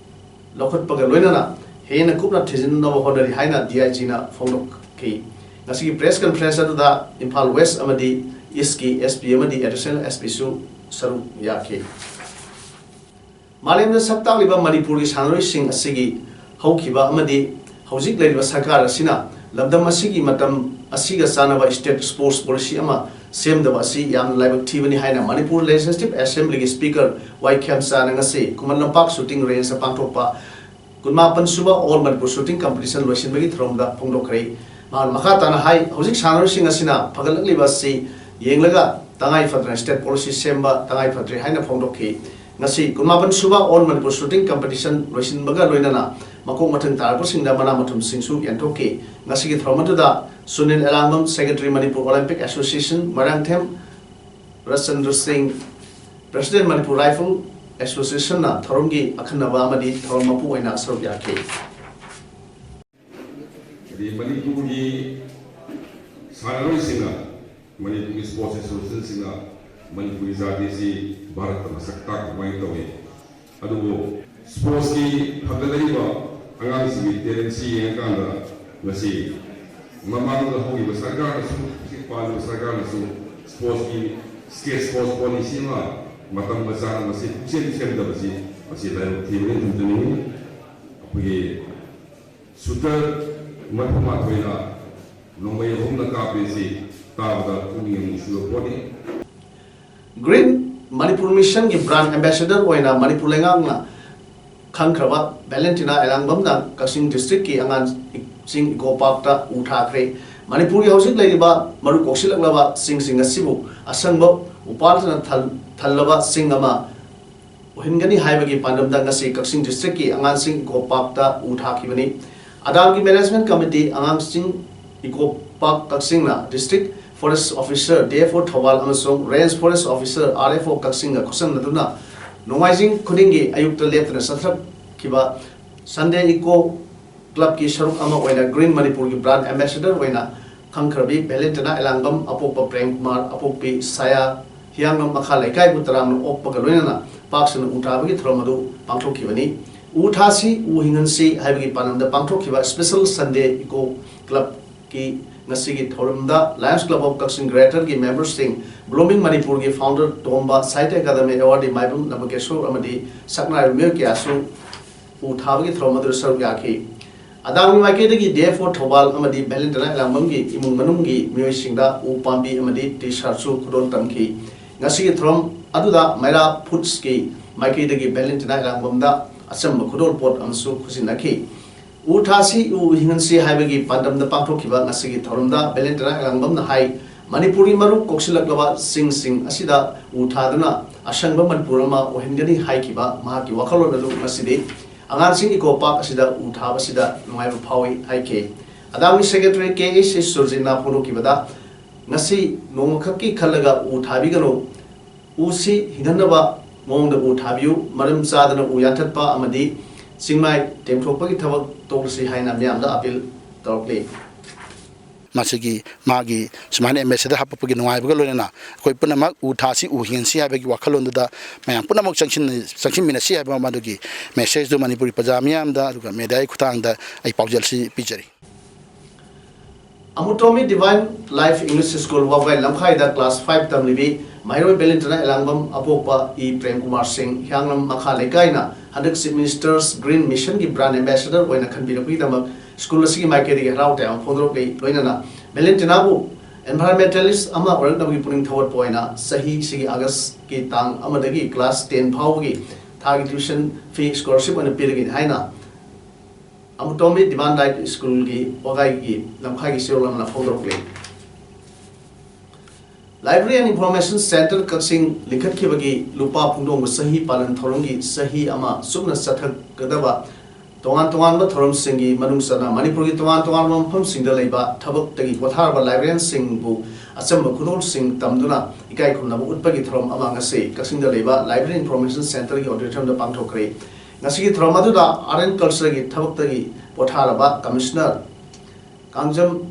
ꯂꯧꯈꯠꯄꯒ ꯂꯣꯏꯅꯅ ꯍꯦꯟꯅ ꯀꯨꯞꯅ ꯊꯤꯖꯤꯟꯅꯕ ꯍꯣꯠꯅꯔꯤ ꯍꯥꯏꯅ ꯗꯤ ꯑꯥꯏ ꯖꯤꯅ ꯐꯣꯡꯗꯣꯛꯈꯤ꯫ ꯉꯁꯤꯒꯤ ꯄ꯭ꯔꯦꯁ ꯀꯟꯐꯔꯦꯟꯁ ꯑꯗꯨꯗ ꯏꯝꯐꯥꯜ ꯋꯦꯁ ꯑꯃꯗꯤ ꯏꯁꯀꯤ ꯑꯦꯁ ꯄꯤ ꯑꯃꯗꯤ ꯑꯦꯗꯤꯁꯅꯦꯜ ꯑꯦꯁ ꯄꯤꯁꯨ ꯁꯔꯨꯛ ꯌꯥꯈꯤ꯫ ꯃꯥꯂꯦꯝꯗ ꯁꯛ ꯇꯥꯛꯂꯤꯕ ꯃꯅꯤꯄꯨꯔꯒꯤ ꯁꯥꯟꯅꯔꯣꯏꯁꯤꯡ ꯑꯁꯤꯒꯤ ꯍꯧꯈꯤꯕ ꯑꯃꯗꯤ ꯍꯧꯖꯤꯛ ꯂꯩꯔꯤꯕ ꯁꯔꯀꯥꯔ ꯑꯁꯤꯅ ꯂꯝꯗꯝ ꯑꯁꯤꯒꯤ ꯃꯇꯝ ꯑꯁꯤꯒ ꯆꯥꯟꯅꯕ ꯁ꯭ꯇꯦꯠ ꯁ꯭ꯄꯣꯔꯠꯁ ꯄꯣꯂꯤꯁꯤ ꯑꯃ ꯁꯦꯝꯗꯕ ꯑꯁꯤ ꯌꯥꯝꯅ ꯂꯥꯏꯕꯛ ꯊꯤꯕꯅꯤ ꯍꯥꯏꯅ ꯃꯅꯤꯄꯨꯔ ꯂꯦꯖꯤꯁꯂꯦꯇꯤꯚ ꯑꯦꯁꯦꯝꯕ꯭ꯂꯤꯒꯤ ꯁ꯭ꯄꯤꯀꯔ ꯋꯥꯏ ꯈꯦꯝꯆꯥꯅ ꯉꯁꯤ ꯈꯨꯃꯟ ꯂꯝꯄꯥꯛ ꯁꯨꯇꯤꯡ ꯔꯦꯟꯖꯇ ꯄꯥꯡꯊꯣꯛꯄ ꯀꯨꯟꯃꯥꯄꯟ ꯁꯨꯕ ꯑꯣꯜ ꯃꯅꯤꯄꯨꯔ ꯁꯨꯇꯤꯡ ꯀꯝꯄꯤꯇꯤꯁꯟ ꯂꯣꯏꯁꯤꯟꯕꯒꯤ ꯊꯧꯔꯝꯗ ꯐꯣꯡꯗꯣꯛꯈ꯭ꯔꯦ꯫ ꯃꯍꯥꯛꯅ ꯃꯈꯥ ꯇꯥꯅ ꯍꯥꯏ, ꯍꯧꯖꯤꯛ ꯁꯥꯟꯅꯔꯣꯏꯁꯤꯡ ꯑꯁꯤꯅ ꯐꯒꯠꯂꯛꯂꯤꯕ ꯑꯁꯤ ꯌꯦꯡꯂꯒ ꯇꯉꯥꯏ ꯐꯗꯅ ꯁ꯭ꯇꯦꯠ ꯄꯣꯂꯤꯁꯤ ꯁꯦꯝꯕ ꯇꯉꯥꯏ ꯐꯗ꯭ꯔꯦ ꯍꯥꯏꯅ ꯐꯣꯡꯗꯣꯛꯈꯤ꯫ ꯉꯁꯤ ꯀꯨꯟꯃꯥꯄꯟ ꯁꯨꯕ ꯑꯣꯜ ꯃꯅꯤꯄꯨꯔ ꯁꯨꯇꯤꯡ ꯀꯝꯄꯤꯇꯤꯁꯟ ꯂꯣꯏꯁꯤꯟꯕꯒ ꯂꯣꯏꯅꯅ ꯃꯀꯣꯛ ꯃꯊꯪ ꯇꯥꯔꯛꯄꯁꯤꯡꯗ ꯃꯅꯥ ꯃꯊꯨꯝꯁꯤꯡꯁꯨ ꯌꯦꯟꯊꯣꯛꯈꯤ꯫ ꯉꯁꯤꯒꯤ ꯊꯧꯔꯝ ꯑꯗꯨꯗ Sunil Elangbam, secretary, Manipur Olympic association, Moirangthem Rachandra Singh, president, Manipur rifle ꯑꯦꯁꯣꯁꯤꯌꯦꯁꯟꯅ ꯊꯧꯔꯝꯒꯤ ꯑꯈꯟꯅꯕ ꯑꯃꯗꯤ ꯊꯧꯔꯝ ꯃꯄꯨ ꯑꯣꯏꯅ ꯁꯔꯨꯛ ꯌꯥꯈꯤ꯫ ꯍꯥꯏꯗꯤ ꯃꯅꯤꯄꯨꯔꯒꯤ ꯁꯥꯟꯅꯔꯣꯏꯁꯤꯡꯅ, ꯃꯅꯤꯄꯨꯔꯒꯤ ꯁ꯭ꯄꯣꯔꯠꯁ ꯑꯦꯁꯣꯁꯤꯌꯦꯁꯟꯁꯤꯡꯅ ꯃꯅꯤꯄꯨꯔꯒꯤ ꯖꯥꯇꯤꯁꯤ ꯚꯥꯔꯠꯇ ꯃꯁꯛ ꯇꯥꯛꯄ ꯑꯗꯨꯃꯥꯏꯅ ꯇꯧꯏ꯫ ꯑꯗꯨꯕꯨ ꯁ꯭ꯄꯣꯔꯠꯁꯀꯤ ꯐꯒꯠꯂꯛꯏꯕ ꯑꯉꯥꯡꯁꯤꯡꯒꯤ ꯇꯦꯂꯦꯟꯁꯤ ꯌꯦꯡꯉꯀꯥꯟꯗ ꯉꯁꯤ ꯃꯃꯥꯡꯗ ꯍꯧꯈꯤꯕ ꯁꯔꯀꯥꯔꯅꯁꯨ, ꯍꯧꯖꯤꯛ ꯄꯥꯜꯂꯤꯕ ꯁꯔꯀꯥꯔꯅꯁꯨ ꯁ꯭ꯄꯣꯔꯠꯁꯀꯤ ꯁ꯭ꯇꯦꯠ ꯁ꯭ꯄꯣꯔꯠꯁ ꯄꯣꯂꯤꯁꯤ ꯑꯃ ꯃꯇꯝꯒ ꯆꯥꯅ ꯃꯁꯤ ꯄꯨꯛꯆꯦꯜ ꯁꯦꯝꯗꯕꯁꯤ ꯃꯁꯤ ꯂꯥꯏꯕꯛ ꯊꯤꯕꯅꯤ ꯊꯝꯖꯅꯤꯡꯏ꯫ ꯑꯩꯈꯣꯏꯒꯤ ꯁꯨꯇꯔ ꯃꯔꯤꯐꯨ ꯃꯥꯊꯣꯏꯅ ꯅꯣꯡꯃꯩ ꯑꯍꯨꯝꯅ ꯀꯥꯞꯄꯦꯁꯤ ꯇꯥꯕꯗ ꯄꯨꯛꯅꯤꯡ ꯌꯥꯝ ꯅꯨꯡꯁꯤꯕ ꯄꯣꯠꯅꯤ꯫ ꯒ꯭ꯔꯤꯟ ꯃꯅꯤꯄꯨꯔ ꯃꯤꯁꯟꯒꯤ ꯕ꯭ꯔꯥꯟꯗ ꯑꯦꯝꯕꯦꯁꯦꯗꯔ ꯑꯣꯏꯅ ꯃꯅꯤꯄꯨꯔ ꯂꯩꯉꯥꯛꯅ ꯈꯟꯈ꯭ꯔꯕ ꯚꯦꯂꯦꯟꯇꯤꯅꯥ ꯑꯦꯂꯥꯡꯕꯝꯅ ꯀꯛꯆꯤꯡ ꯗꯤꯁꯇ꯭ꯔꯤꯛꯀꯤ ꯑꯉꯥꯡꯁꯤꯡ ꯏꯀꯣ ꯄꯥꯔꯛꯇ ꯎ ꯊꯥꯈ꯭ꯔꯦ꯫ ꯃꯅꯤꯄꯨꯔꯒꯤ ꯍꯧꯖꯤꯛ ꯂꯩꯔꯤꯕ ꯃꯔꯨ ꯀꯣꯛꯁꯤꯜꯂꯛꯂꯕ ꯆꯤꯡꯁꯤꯡ ꯑꯁꯤꯕꯨ ꯑꯁꯪꯕ ꯎꯄꯥꯜꯅ ꯊꯜ-, ꯊꯜꯂꯕ ꯆꯤꯡ ꯑꯃ ꯑꯣꯏꯍꯟꯒꯅꯤ ꯍꯥꯏꯕꯒꯤ ꯄꯥꯟꯗꯝꯗ ꯉꯁꯤ ꯀꯛꯆꯤꯡ ꯗꯤꯁꯇ꯭ꯔꯤꯛꯀꯤ ꯑꯉꯥꯡꯁꯤꯡ ꯏꯀꯣ ꯄꯥꯔꯛꯇ ꯎ ꯊꯥꯈꯤꯕꯅꯤ꯫ ꯑꯗꯥꯝꯒꯤ Management Committee ꯑꯉꯥꯡꯁꯤꯡ Eco Park ꯀꯛꯆꯤꯡꯅ District Forest Officer, D F O Thoubal ꯑꯃꯁꯨꯡ Range Forest Officer, R F O ꯀꯛꯆꯤꯡꯒ ꯈꯨꯠꯁꯝꯅꯗꯨꯅ ꯅꯣꯡꯃꯥꯏꯖꯤꯡ ꯈꯨꯗꯤꯡꯒꯤ ꯑꯌꯨꯛꯇ ꯂꯦꯞꯇꯅ ꯆꯠꯊꯔꯛꯈꯤꯕ Sunday Eco Clubꯀꯤ ꯁꯔꯨꯛ ꯑꯃ ꯑꯣꯏꯅ Green Manipurꯒꯤ Brand Ambassador ꯑꯣꯏꯅ ꯈꯪꯈ꯭ꯔꯕꯤ ꯚꯦꯂꯦꯟꯇꯤꯅꯥ ꯑꯦꯂꯥꯡꯕꯝ, ꯑꯄꯣꯛꯄ ꯄ꯭ꯔꯦꯝ ꯀꯨꯃꯥꯔ, ꯑꯄꯣꯛꯄꯤ ꯁꯥꯌꯥ, ꯍꯤꯌꯥꯡꯂꯝ ꯃꯈꯥ ꯂꯩꯀꯥꯏꯕꯨ ꯇꯔꯥꯝꯅ ꯑꯣꯛꯄꯒ ꯂꯣꯏꯅꯅ ꯄꯥꯛ ꯁꯟꯅ ꯎ ꯊꯥꯕꯒꯤ ꯊꯧꯔꯝ ꯑꯗꯨ ꯄꯥꯡꯊꯣꯛꯈꯤꯕꯅꯤ꯫ "ꯎ ꯊꯥꯁꯤ, ꯎ ꯍꯤꯡꯍꯟꯁꯤ" ꯍꯥꯏꯕꯒꯤ ꯄꯥꯟꯗꯝꯗ ꯄꯥꯡꯊꯣꯛꯈꯤꯕ Special Sunday Eco Clubꯀꯤ ꯉꯁꯤꯒꯤ ꯊꯧꯔꯝꯗ Lions Club of Kakching Greaterꯒꯤ memberꯁꯤꯡ, Blooming Manipurꯒꯤ founder Tomba, Sahitya Academy awardee ꯃꯥꯏꯕꯝ ꯅꯕꯀꯦꯁꯣꯔ ꯑꯃꯗꯤ ꯁꯛꯅꯥꯏꯕ ꯃꯤꯑꯣꯏ ꯀꯌꯥꯁꯨ ꯎ ꯊꯥꯕꯒꯤ ꯊꯧꯔꯝ ꯑꯗꯨꯗ ꯁꯔꯨꯛ ꯌꯥꯈꯤ꯫ ꯑꯗꯥꯝꯒꯤ ꯃꯥꯏꯀꯩꯗꯒꯤ D F O ꯊꯧꯕꯥꯜ ꯑꯃꯗꯤ ꯚꯦꯂꯦꯟꯇꯤꯅꯥ ꯑꯦꯂꯥꯡꯕꯝꯒꯤ ꯏꯃꯨꯡ ꯃꯅꯨꯡꯒꯤ ꯃꯤꯑꯣꯏꯁꯤꯡꯗ ꯎ ꯄꯥꯝꯕꯤ ꯑꯃꯗꯤ T-shirtꯁꯨ ꯈꯨꯗꯣꯜ ꯇꯝꯈꯤ꯫ ꯉꯁꯤꯒꯤ ꯊꯧꯔꯝ ꯑꯗꯨꯗ ꯃꯩꯔꯥ Foodsꯀꯤ ꯃꯥꯏꯀꯩꯗꯒꯤ ꯚꯦꯂꯦꯟꯇꯤꯅꯥ ꯑꯦꯂꯥꯡꯕꯝꯗ ꯑꯆꯝꯕ ꯈꯨꯗꯣꯜꯄꯣꯠ ꯑꯃꯁꯨ ꯈꯨꯠꯁꯤꯟꯅꯈꯤ꯫ "ꯎ ꯊꯥꯁꯤ, ꯎ ꯍꯤꯡꯍꯟꯁꯤ" ꯍꯥꯏꯕꯒꯤ ꯄꯥꯟꯗꯝꯗ ꯄꯥꯡꯊꯣꯛꯈꯤꯕ ꯉꯁꯤꯒꯤ ꯊꯧꯔꯝꯗ ꯚꯦꯂꯦꯟꯇꯤꯅꯥ ꯑꯦꯂꯥꯡꯕꯝꯅ ꯍꯥꯏ, ꯃꯅꯤꯄꯨꯔꯒꯤ ꯃꯔꯨ ꯀꯣꯛꯁꯤꯜꯂꯛꯂꯕ ꯆꯤꯡꯁꯤꯡ ꯑꯁꯤꯗ ꯎ ꯊꯥꯗꯨꯅ ꯑꯁꯪꯕ ꯃꯅꯤꯄꯨꯔ ꯑꯃ ꯑꯣꯏꯍꯟꯒꯅꯤ ꯍꯥꯏꯈꯤꯕ ꯃꯍꯥꯛꯀꯤ ꯋꯥꯈꯜꯂꯣꯟ ꯑꯗꯨ ꯉꯁꯤꯗꯤ ꯑꯉꯥꯡꯁꯤꯡ Eco Park ꯑꯁꯤꯗ ꯎ ꯊꯥꯕꯁꯤꯗ ꯅꯨꯡꯉꯥꯏꯕ ꯐꯥꯎꯏ ꯍꯥꯏꯈꯤ꯫ ꯑꯗꯥꯝꯒꯤ Secretary K H C ꯁꯨꯔꯖꯤꯠꯅ ꯐꯣꯡꯗꯣꯛꯈꯤꯕꯗ, "ꯉꯁꯤ ꯅꯣꯡꯃꯈꯛꯀꯤ ꯈꯜꯂꯒ ꯎ ꯊꯥꯕꯤꯒꯅꯨ, ꯎꯁꯤ ꯍꯤꯡꯍꯟꯅꯕ ꯃꯑꯣꯡꯗ ꯎ ꯊꯥꯕꯤꯌꯨ, ꯃꯔꯝ ꯆꯥꯗꯅ ꯎ ꯌꯥꯟꯊꯠꯄ ꯑꯃꯗꯤ ꯆꯤꯡꯃꯥꯏ ꯇꯦꯝꯊꯣꯛꯄꯒꯤ ꯊꯕꯛ ꯇꯣꯛꯂꯁꯤ" ꯍꯥꯏꯅ ꯃꯤꯌꯥꯝꯗ appeal ꯇꯧꯔꯛꯂꯤ꯫ ꯃꯁꯤꯒꯤ ꯃꯥꯒꯤ ꯁꯨꯃꯥꯏꯅ ambassador ꯍꯥꯞꯄꯛꯄꯒꯤ ꯅꯨꯡꯉꯥꯏꯕꯒ ꯂꯣꯏꯅꯅ ꯑꯩꯈꯣꯏ ꯄꯨꯝꯅꯃꯛ ꯎ ꯊꯥꯁꯤ, ꯎ ꯍꯤꯡꯁꯤ ꯍꯥꯏꯕꯒꯤ ꯋꯥꯈꯜꯂꯣꯟꯗꯨꯗ ꯃꯌꯥꯝ ꯄꯨꯝꯅꯃꯛ ꯆꯪꯁꯤꯟ-, ꯆꯪꯁꯤꯟꯃꯤꯟꯅꯁꯤ ꯍꯥꯏꯕ ꯃꯗꯨꯒꯤ messageꯗꯨ ꯃꯅꯤꯄꯨꯔꯒꯤ ꯄ꯭ꯔꯖꯥ ꯃꯤꯌꯥꯝꯗ ꯑꯗꯨꯒ mediaꯒꯤ ꯈꯨꯠꯊꯥꯡꯗ ꯑꯩ ꯄꯥꯎꯖꯦꯜꯁꯤ ꯄꯤꯖꯔꯤ꯫ ꯑꯃꯨꯇꯣꯝꯕꯤ Divine Life English School ꯋꯥꯕꯒꯥꯏ ꯂꯝꯈꯥꯏꯗ class five ꯇꯝꯂꯤꯕꯤ ꯃꯍꯩꯔꯣꯏ ꯚꯦꯂꯦꯟꯇꯤꯅꯥ ꯑꯦꯂꯥꯡꯕꯝ, ꯑꯄꯣꯛꯄ ꯏ ꯄ꯭ꯔꯦꯝ ꯀꯨꯃꯥꯔ ꯁꯤꯡ, ꯍꯤꯌꯥꯡꯂꯝ ꯃꯈꯥ ꯂꯩꯀꯥꯏꯅ ꯍꯟꯗꯛ Chief Minister's Green Missionꯒꯤ Brand Ambassador ꯑꯣꯏꯅ ꯈꯟꯕꯤꯔꯛꯄꯒꯤꯗꯃꯛ school ꯑꯁꯤꯒꯤ ꯃꯥꯏꯀꯩꯗꯒꯤ ꯍꯔꯥꯎ ꯇꯌꯥꯝꯕ ꯐꯣꯡꯗꯣꯔꯛꯂꯤ꯫ ꯂꯣꯏꯅꯅ ꯚꯦꯂꯦꯟꯇꯤꯅꯥꯕꯨ environmentalist ꯑꯃ ꯑꯣꯏꯔꯛꯅꯕꯒꯤ ꯄꯨꯛꯅꯤꯡ ꯊꯧꯒꯠꯄ ꯑꯣꯏꯅ ꯆꯍꯤꯁꯤꯒꯤ Augustꯀꯤ ꯇꯥꯡ ꯑꯃꯗꯒꯤ class ten ꯐꯥꯎꯕꯒꯤ ꯊꯥꯒꯤ tuition fee scholarship ꯑꯣꯏꯅ ꯄꯤꯔꯒꯅꯤ ꯍꯥꯏꯅ ꯑꯃꯨꯇꯣꯝꯕꯤ Divine Life Schoolꯒꯤ ꯋꯥꯒꯥꯏꯒꯤ ꯂꯝꯈꯥꯏꯒꯤ ꯆꯦꯔꯣꯜ ꯑꯃꯅ ꯐꯣꯡꯗꯣꯔꯛꯂꯤ꯫ Library and Information Centre ꯀꯛꯆꯤꯡ ꯂꯤꯡꯈꯠꯈꯤꯕꯒꯤ ꯂꯨꯄꯥ ꯐꯨꯡꯗꯣꯡꯕ ꯆꯍꯤ ꯄꯥꯂꯟ ꯊꯧꯔꯝꯒꯤ ꯆꯍꯤ ꯑꯃ ꯆꯨꯞꯅ ꯆꯠꯊꯒꯗꯕ ꯇꯣꯉꯥꯟ ꯇꯣꯉꯥꯟꯕ ꯊꯧꯔꯝꯁꯤꯡꯒꯤ ꯃꯅꯨꯡ ꯆꯟꯅ ꯃꯅꯤꯄꯨꯔꯒꯤ ꯇꯣꯉꯥꯟ ꯇꯣꯉꯥꯟꯕ ꯃꯐꯝꯁꯤꯡꯗ ꯂꯩꯕ ꯊꯕꯛꯇꯒꯤ ꯄꯣꯊꯥꯔꯕ librarianꯁꯤꯡꯕꯨ ꯑꯆꯝꯕ ꯈꯨꯗꯣꯜꯁꯤꯡ ꯇꯝꯗꯨꯅ ꯏꯀꯥꯏ ꯈꯨꯝꯅꯕ ꯎꯠꯄꯒꯤ ꯊꯧꯔꯝ ꯑꯃ ꯉꯁꯤ ꯀꯛꯆꯤꯡꯗ ꯂꯩꯕ Library Information Centreꯒꯤ auditoriumꯗ ꯄꯥꯡꯊꯣꯛꯈ꯭ꯔꯦ꯫ ꯉꯁꯤꯒꯤ ꯊꯧꯔꯝ ꯑꯗꯨꯗ Art and Cultureꯒꯤ ꯊꯕꯛꯇꯒꯤ ꯄꯣꯊꯥꯔꯕ Commissioner ꯀꯥꯡꯖꯝ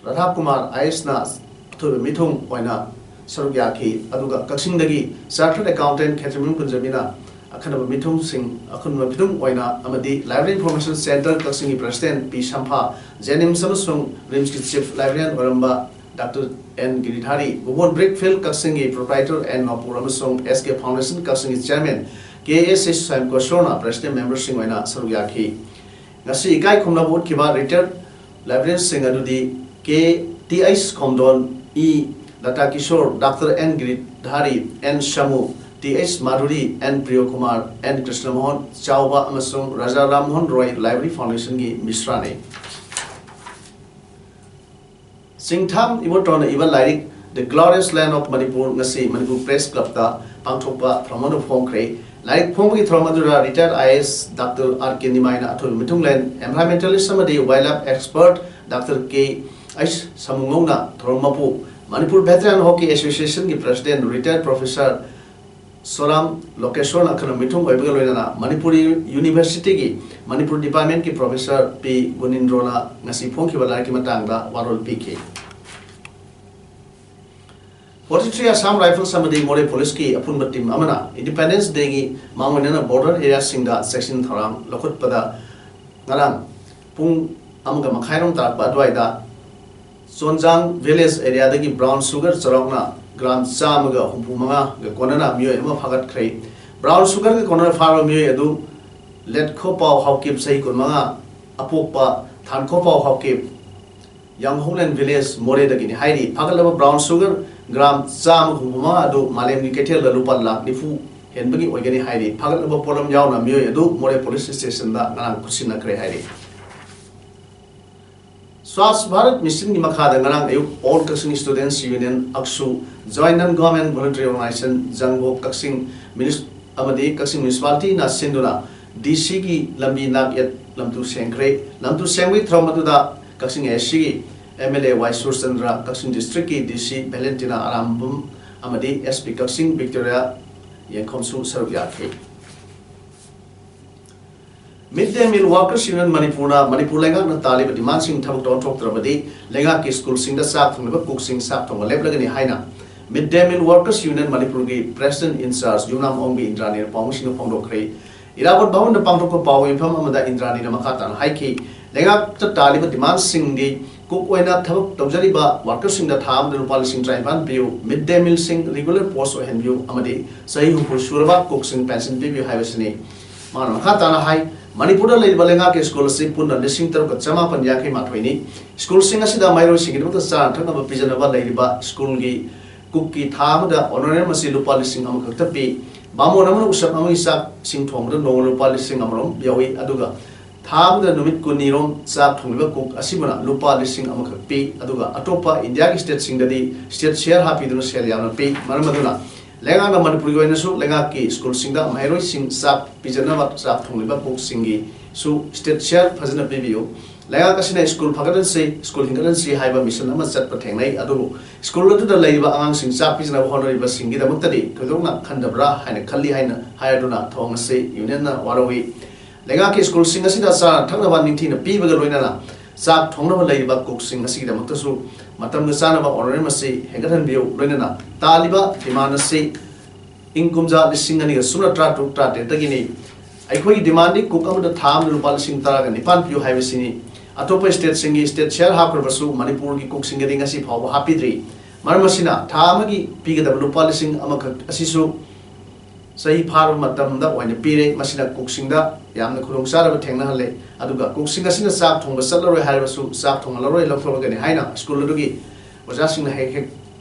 ꯔꯥꯙꯥꯀꯨꯃꯥꯔ ꯑꯥꯏ ꯑꯦꯁꯅ ꯑꯊꯣꯏꯕ ꯃꯤꯊꯨꯡ ꯑꯣꯏꯅ ꯁꯔꯨꯛ ꯌꯥꯈꯤ꯫ ꯑꯗꯨꯒ ꯀꯛꯆꯤꯡꯗꯒꯤ Chartered Accountant ꯈꯦꯇ꯭ꯔꯤꯃꯌꯨꯝ ꯀꯨꯟꯖꯕꯤꯅ ꯑꯈꯟꯅꯕ ꯃꯤꯊꯨꯡꯁꯤꯡ, ꯑꯈꯟꯅꯕ ꯃꯤꯊꯨꯡ ꯑꯣꯏꯅ ꯑꯃꯗꯤ Library Information Centre ꯀꯛꯆꯤꯡꯒꯤ President ꯄꯤ ꯁꯝꯐꯥ, JNIMS ꯑꯃꯁꯨꯡ RIMSꯀꯤ Chief Librarian ꯑꯣꯏꯔꯝꯕ Doctor N ꯒꯤꯔꯤꯙꯥꯔꯤ, ꯕꯨꯕꯣꯟ Brick Field ꯀꯛꯆꯤꯡꯒꯤ Proprietor N ꯅꯣꯄꯨꯔ ꯑꯃꯁꯨꯡ SK Foundation ꯀꯛꯆꯤꯡꯒꯤ Chairman ꯀꯦ ꯑꯦꯁ ꯁ꯭ꯋꯥꯝ ꯀꯣꯁꯣꯔꯅ President memberꯁꯤꯡ ꯑꯣꯏꯅ ꯁꯔꯨꯛ ꯌꯥꯈꯤ꯫ ꯉꯁꯤ ꯏꯀꯥꯏ ꯈꯨꯝꯅꯕ ꯎꯠꯈꯤꯕ retired librarianꯁꯤꯡ ꯑꯗꯨꯗꯤ K T H Khomdon, E Lata Kishor, doctor N Giridhari, N Samu, T H Madhuri, N Priyokumar, N Krishnamohan Chaoba ꯑꯃꯁꯨꯡ ꯔꯥꯖꯥ ꯔꯥꯝꯃꯣꯍꯟ ꯔꯣꯏ Library Foundationꯒꯤ ꯃꯤꯁ꯭ꯔꯥꯅꯤ꯫ ꯆꯤꯡꯊꯥꯝ ꯏꯕꯣꯇꯣꯟꯅ ꯏꯕ ꯂꯥꯏꯔꯤꯛ The Glorious Land of Manipur ꯉꯁꯤ ꯃꯅꯤꯄꯨꯔ Press Clubꯇ ꯄꯥꯡꯊꯣꯛꯄ ꯊꯧꯔꯝ ꯑꯃ ꯐꯣꯡꯈ꯭ꯔꯦ꯫ ꯂꯥꯏꯔꯤꯛ ꯐꯣꯡꯕꯒꯤ ꯊꯧꯔꯝ ꯑꯗꯨꯗ retired I A S Doctor R K ꯅꯤꯃꯥꯏꯅ ꯑꯊꯣꯏꯕ ꯃꯤꯊꯨꯡꯂꯦꯟ, environmentalist ꯑꯃꯗꯤ wildlife expert Doctor ꯀꯦ ꯑꯩꯆ ꯁꯃꯨꯉꯧꯅ ꯊꯧꯔꯝ ꯃꯄꯨ, Manipur Veteran Hockey Associationꯒꯤ President retired Professor ꯁꯣꯔꯥꯝ ꯂꯣꯀꯦꯁꯣꯔꯅ ꯑꯈꯟꯅꯕ ꯃꯤꯊꯨꯡ ꯑꯣꯏꯕꯒ ꯂꯣꯏꯅꯅ ꯃꯅꯤꯄꯨꯔꯤ Universityꯒꯤ ꯃꯅꯤꯄꯨꯔ Departmentꯀꯤ Professor ꯄꯤ ꯒꯨꯅꯤꯟꯗ꯭ꯔꯣꯅ ꯉꯁꯤ ꯐꯣꯡꯈꯤꯕ ꯂꯥꯏꯔꯤꯛꯀꯤ ꯃꯇꯥꯡꯗ ꯋꯥꯔꯣꯜ ꯄꯤꯈꯤ꯫ Forty three Assam Rifles ꯑꯃꯗꯤ ꯃꯣꯔꯦ Policeꯀꯤ ꯑꯄꯨꯟꯕ team ꯑꯃꯅ Independence Dayꯒꯤ ꯃꯥꯡꯑꯣꯏꯅꯅ border areaꯁꯤꯡꯗ ꯆꯦꯛꯁꯤꯟ ꯊꯧꯔꯥꯡ ꯂꯧꯈꯠꯄꯗ ꯉꯔꯥꯡ ꯄꯨꯡ ꯑꯃꯒ ꯃꯈꯥꯏꯔꯣꯝ ꯇꯥꯔꯛꯄ ꯑꯗꯨꯋꯥꯏꯗ ꯆꯣꯟꯖꯥꯡ village areaꯗꯒꯤ brown sugar ꯆꯥꯎꯔꯥꯛꯅ gram ꯆꯥꯝꯃꯒ ꯍꯨꯝꯐꯨ ꯃꯉꯥꯒ ꯀꯣꯟꯅꯅ ꯃꯤꯑꯣꯏ ꯑꯃ ꯐꯥꯒꯠꯈ꯭ꯔꯦ꯫ Brown sugarꯒ ꯀꯣꯟꯅꯅ ꯐꯥꯔꯕ ꯃꯤꯑꯣꯏ ꯑꯗꯨ ꯂꯦꯠꯈꯣꯄꯥꯎ ꯍꯥꯎꯀꯤꯞ, ꯆꯍꯤ ꯀꯨꯟꯃꯉꯥ, ꯑꯄꯣꯛꯄ ꯊꯥꯟꯈꯣꯄꯥꯎ ꯍꯥꯎꯀꯤꯞ, ꯌꯥꯡꯍꯧꯂꯦꯟ village, ꯃꯣꯔꯦꯗꯒꯤꯅꯤ ꯍꯥꯏꯔꯤ꯫ ꯐꯥꯒꯠꯂꯕ brown sugar gram ꯆꯥꯝꯃ ꯍꯨꯝꯐꯨ ꯃꯉꯥ ꯑꯗꯨ ꯃꯥꯂꯦꯝꯒꯤ ꯀꯩꯊꯦꯜꯗ ꯂꯨꯄꯥ ꯂꯥꯈ ꯅꯤꯐꯨ ꯍꯦꯟꯕꯒꯤ ꯑꯣꯏꯒꯅꯤ ꯍꯥꯏꯔꯤ꯫ ꯐꯥꯒꯠꯂꯕ ꯄꯣꯠꯂꯝ ꯌꯥꯎꯅ ꯃꯤꯑꯣꯏ ꯑꯗꯨ ꯃꯣꯔꯦ police stationꯗ ꯉꯔꯥꯡ ꯈꯨꯠꯁꯤꯟꯅꯈ꯭ꯔꯦ ꯍꯥꯏꯔꯤ꯫ Swachh Bharat Missionꯒꯤ ꯃꯈꯥꯗ ꯉꯔꯥꯡ ꯑꯌꯨꯛ All Kakching Students Union, ꯑꯛꯁꯨ, Joint Non-Government Voluntary Organization, ꯖꯪꯒꯣ, ꯀꯛꯆꯤꯡ ꯃ꯭ꯌꯨꯅꯤꯁ-, ꯑꯃꯗꯤ ꯀꯛꯆꯤꯡ Municipalityꯅ ꯁꯤꯟꯗꯨꯅ ꯗꯤ ꯁꯤꯒꯤ ꯂꯝꯕꯤ ꯅꯥꯛ ꯌꯦꯠ ꯂꯝꯇꯨ ꯁꯦꯡꯈ꯭ꯔꯦ꯫ ꯂꯝꯇꯨ ꯁꯦꯡꯕꯒꯤ ꯊꯧꯔꯝ ꯑꯗꯨꯗ ꯀꯛꯆꯤꯡ ꯑꯦ ꯁꯤꯒꯤ ꯑꯦꯝ ꯑꯦꯜ ꯑꯦ ꯋꯥꯏ ꯁꯨꯔꯆꯟꯗ꯭ꯔ, ꯀꯛꯆꯤꯡ ꯗꯤꯁꯇ꯭ꯔꯤꯛꯀꯤ ꯗꯤ ꯁꯤ ꯚꯦꯂꯦꯟꯇꯤꯅꯥ ꯑꯔꯥꯝꯕꯝ ꯑꯃꯗꯤ ꯑꯦꯁ ꯄꯤ ꯀꯛꯆꯤꯡ ꯕꯤꯛꯇꯣꯔꯤꯌꯥ ꯌꯦꯡꯈꯣꯝꯁꯨ ꯁꯔꯨꯛ ꯌꯥꯈꯤ꯫ Mid Day Meal Workers Union ꯃꯅꯤꯄꯨꯔꯅ ꯃꯅꯤꯄꯨꯔ ꯂꯩꯉꯥꯛꯅ ꯇꯥꯜꯂꯤꯕ ꯗꯤꯃꯥꯟꯁꯤꯡ ꯊꯕꯛꯇ ꯑꯣꯟꯊꯣꯛꯇ꯭ꯔꯕꯗꯤ ꯂꯩꯉꯥꯛꯀꯤ ꯁ꯭ꯀꯨꯜꯁꯤꯡꯗ ꯆꯥꯛ ꯊꯣꯡꯂꯤꯕ ꯀꯨꯛꯁꯤꯡ ꯆꯥꯛ ꯊꯣꯡꯕ ꯂꯦꯞꯂꯒꯅꯤ ꯍꯥꯏꯅ Mid Day Meal Workers Union ꯃꯅꯤꯄꯨꯔꯒꯤ president in charge ꯌꯨꯝꯅꯥꯝ ꯑꯣꯡꯕꯤ ꯏꯟꯗ꯭ꯔꯥꯅꯤꯅ ꯄꯥꯎꯃꯤꯁꯤꯡꯗ ꯐꯣꯡꯗꯣꯛꯈ꯭ꯔꯦ꯫ ꯏꯔꯥꯕꯣꯠ ꯚꯕꯟꯗ ꯄꯥꯡꯊꯣꯛꯄ ꯄꯥꯎ ꯃꯤꯐꯝ ꯑꯃꯗ ꯏꯟꯗ꯭ꯔꯥꯅꯤꯅ ꯃꯈꯥ ꯇꯥꯅ ꯍꯥꯏꯈꯤ, ꯂꯩꯉꯥꯛꯇ ꯇꯥꯜꯂꯤꯕ ꯗꯤꯃꯥꯟꯁꯤꯡꯗꯤ ꯀꯨꯛ ꯑꯣꯏꯅ ꯊꯕꯛ ꯇꯧꯖꯔꯤꯕ ꯋꯥꯔꯀꯔꯁꯤꯡꯗ ꯊꯥ ꯑꯃꯗ ꯂꯨꯄꯥ ꯂꯤꯁꯤꯡ ꯇꯔꯥꯅꯤꯄꯥꯟ ꯄꯤꯌꯨ, ꯃꯤꯗ ꯗꯦ ꯃꯤꯜꯁꯤꯡ ꯔꯤꯒꯨꯂꯔ ꯄꯣꯁ ꯑꯣꯏꯍꯟꯕꯤꯌꯨ ꯑꯃꯗꯤ ꯆꯍꯤ ꯍꯨꯝꯐꯨ ꯁꯨꯔꯕ ꯀꯨꯛꯁꯤꯡ ꯄꯦꯟꯁꯤꯟ ꯄꯤꯕꯤꯌꯨ ꯍꯥꯏꯕꯁꯤꯅꯤ꯫ ꯃꯥꯅ ꯃꯈꯥ ꯇꯥꯅ ꯍꯥꯏ, ꯃꯅꯤꯄꯨꯔꯗ ꯂꯩꯔꯤꯕ ꯂꯩꯉꯥꯛꯀꯤ ꯁ꯭ꯀꯨꯜ ꯑꯁꯤ ꯄꯨꯟꯅ ꯂꯤꯁꯤꯡ ꯇꯔꯨꯛꯀ ꯆꯃꯥꯄꯟ ꯌꯥꯡꯈꯩ ꯃꯥꯊꯣꯏꯅꯤ꯫ ꯁ꯭ꯀꯨꯜꯁꯤꯡ ꯑꯁꯤꯗ ꯃꯍꯩꯔꯣꯏꯁꯤꯡꯒꯤꯗꯃꯛꯇ ꯆꯥꯅ ꯊꯛꯅꯕ ꯄꯤꯖꯅꯕ ꯂꯩꯔꯤꯕ ꯁ꯭ꯀꯨꯜꯒꯤ ꯀꯨꯛꯀꯤ ꯊꯥ ꯑꯃꯗ ꯑꯣꯅꯔꯦꯔꯤꯌꯝ ꯑꯁꯤ ꯂꯨꯄꯥ ꯂꯤꯁꯤꯡ ꯑꯃꯈꯛꯇ ꯄꯤ꯫ ꯕꯥꯃꯣꯟ ꯑꯃꯅ ꯎꯁꯞ ꯑꯃꯒꯤ ꯆꯥꯛꯁꯤꯡ ꯊꯣꯡꯕꯗ ꯅꯣꯡꯃ ꯂꯨꯄꯥ ꯂꯤꯁꯤꯡ ꯑꯃꯔꯣꯝ ꯌꯥꯎꯏ, ꯑꯗꯨꯒ ꯊꯥ ꯑꯃꯗ ꯅꯨꯃꯤꯠ ꯀꯨꯟꯅꯤꯔꯣꯝ ꯆꯥꯛ ꯊꯣꯡꯂꯤꯕ ꯀꯨꯛ ꯑꯁꯤꯕꯨꯅ ꯂꯨꯄꯥ ꯂꯤꯁꯤꯡ ꯑꯃꯈꯛ ꯄꯤ꯫ ꯑꯗꯨꯒ ꯑꯇꯣꯞꯄ ꯏꯟꯗꯤꯌꯥꯒꯤ ꯁ꯭ꯇꯦꯠꯁꯤꯡꯗꯗꯤ ꯁ꯭ꯇꯦꯠ ꯁꯤꯌꯔ ꯍꯥꯞꯄꯤꯗꯨꯅ ꯁꯦꯜ ꯌꯥꯝꯅ ꯄꯤ꯫ ꯃꯔꯝ ꯑꯗꯨꯅ ꯂꯩꯉꯥꯛꯅ ꯃꯅꯤꯄꯨꯔꯒꯤ ꯑꯣꯏꯅꯁꯨ ꯂꯩꯉꯥꯛꯀꯤ ꯁ꯭ꯀꯨꯜꯁꯤꯡꯗ ꯃꯍꯩꯔꯣꯏꯁꯤꯡ ꯆꯥꯛ ꯄꯤꯖꯅꯕ ꯆꯥꯛ ꯊꯣꯡꯂꯤꯕ ꯀꯨꯛꯁꯤꯡꯒꯤꯁꯨ ꯁ꯭ꯇꯦꯠ ꯁꯤꯌꯔ ꯐꯖꯅ ꯄꯤꯕꯤꯌꯨ꯫ ꯂꯩꯉꯥꯛ ꯑꯁꯤꯅ ꯁ꯭ꯀꯨꯜ ꯐꯒꯠꯍꯟꯁꯤ, ꯁ꯭ꯀꯨꯜ ꯍꯤꯡꯒꯠꯍꯟꯁꯤ ꯍꯥꯏꯕ ꯃꯤꯁꯟ ꯑꯃ ꯆꯠꯄ ꯊꯦꯡꯅꯩ꯫ ꯑꯗꯨꯕꯨ ꯁ꯭ꯀꯨꯜ ꯑꯗꯨꯗ ꯂꯩꯔꯤꯕ ꯑꯉꯥꯡꯁꯤꯡ ꯆꯥꯛ ꯄꯤꯖꯅꯕ ꯍꯣꯠꯅꯔꯤꯕꯁꯤꯡꯒꯤꯗꯃꯛꯇꯗꯤ ꯊꯣꯏꯗꯣꯛꯅ ꯈꯟꯗꯕ꯭ꯔꯥ ꯍꯥꯏꯅ ꯈꯜꯂꯤ ꯍꯥꯏꯅ ꯍꯥꯏꯗꯨꯅ ꯊꯧꯑꯣꯡ ꯑꯁꯤ ꯌꯨꯅꯤꯌꯟꯅ ꯋꯥꯔꯧꯏ꯫ ꯂꯩꯉꯥꯛꯀꯤ ꯁ꯭ꯀꯨꯜꯁꯤꯡ ꯑꯁꯤꯗ ꯆꯥꯅ ꯊꯛꯅꯕ ꯅꯤꯡꯊꯤꯅ ꯄꯤꯕꯒ ꯂꯣꯏꯅꯅ ꯆꯥꯛ ꯊꯣꯡꯅꯕ ꯂꯩꯔꯤꯕ ꯀꯨꯛꯁꯤꯡ ꯑꯁꯤꯒꯤꯗꯃꯛꯇꯁꯨ ꯃꯇꯝꯒ ꯆꯥꯅꯕ ꯑꯣꯅꯔꯦꯔꯤꯌꯝ ꯑꯁꯤ ꯍꯦꯟꯒꯠꯍꯟꯕꯤꯌꯨ꯫ ꯂꯣꯏꯅꯅ ꯇꯥꯜꯂꯤꯕ ꯗꯤꯃꯥꯟ ꯑꯁꯤ ꯏꯪ ꯀꯨꯝꯖꯥ ꯂꯤꯁꯤꯡ ꯑꯅꯤꯒ ꯁꯨꯞꯅ ꯇꯔꯥꯇꯔꯨꯛ ꯇꯔꯥꯇꯔꯦꯠꯇꯒꯤꯅꯤ꯫ ꯑꯩꯈꯣꯏꯒꯤ ꯗꯤꯃꯥꯟꯗꯤ ꯀꯨꯛ ꯑꯃꯗ ꯊꯥ ꯑꯃꯗ ꯂꯨꯄꯥ ꯂꯤꯁꯤꯡ ꯇꯔꯥꯒ ꯅꯤꯄꯥꯟ ꯄꯤꯌꯨ ꯍꯥꯏꯕꯁꯤꯅꯤ꯫ ꯑꯇꯣꯞꯄ ꯁ꯭ꯇꯦꯠꯁꯤꯡꯒꯤ ꯁ꯭ꯇꯦꯠ ꯁꯤꯌꯔ ꯍꯥꯞꯈ꯭ꯔꯕꯁꯨ ꯃꯅꯤꯄꯨꯔꯒꯤ ꯀꯨꯛꯁꯤꯡꯒꯗꯤ ꯉꯁꯤ ꯐꯥꯎꯕ ꯍꯥꯞꯄꯤꯗ꯭ꯔꯤ꯫ ꯃꯔꯝ ꯑꯁꯤꯅ ꯊꯥ ꯑꯃꯒꯤ ꯄꯤꯒꯗꯕ ꯂꯨꯄꯥ ꯂꯤꯁꯤꯡ ꯑꯃꯈꯛ ꯑꯁꯤꯁꯨ ꯆꯍꯤ ꯐꯥꯔꯕ ꯃꯇꯝꯗ ꯑꯣꯏꯅ ꯄꯤꯔꯦ꯫ ꯃꯁꯤꯅ ꯀꯨꯛꯁꯤꯡꯗ ꯌꯥꯝꯅ ꯈꯨꯗꯣꯡꯆꯥꯗꯕ ꯊꯦꯡꯅꯍꯜꯂꯦ꯫ ꯑꯗꯨꯒ ꯀꯨꯛꯁꯤꯡ ꯑꯁꯤꯅ ꯆꯥꯛ ꯊꯣꯡꯕ ꯆꯠꯂꯔꯣꯏ ꯍꯥꯏꯔꯕꯁꯨ ꯆꯥꯛ ꯊꯣꯡꯍꯜꯂꯔꯣꯏ, ꯂꯧꯊꯣꯛꯂꯒꯅꯤ ꯍꯥꯏꯅ ꯁ꯭ꯀꯨꯜ ꯑꯗꯨꯒꯤ ꯑꯣꯖꯥꯁꯤꯡꯅ ꯍꯦꯛ ꯍꯦꯛ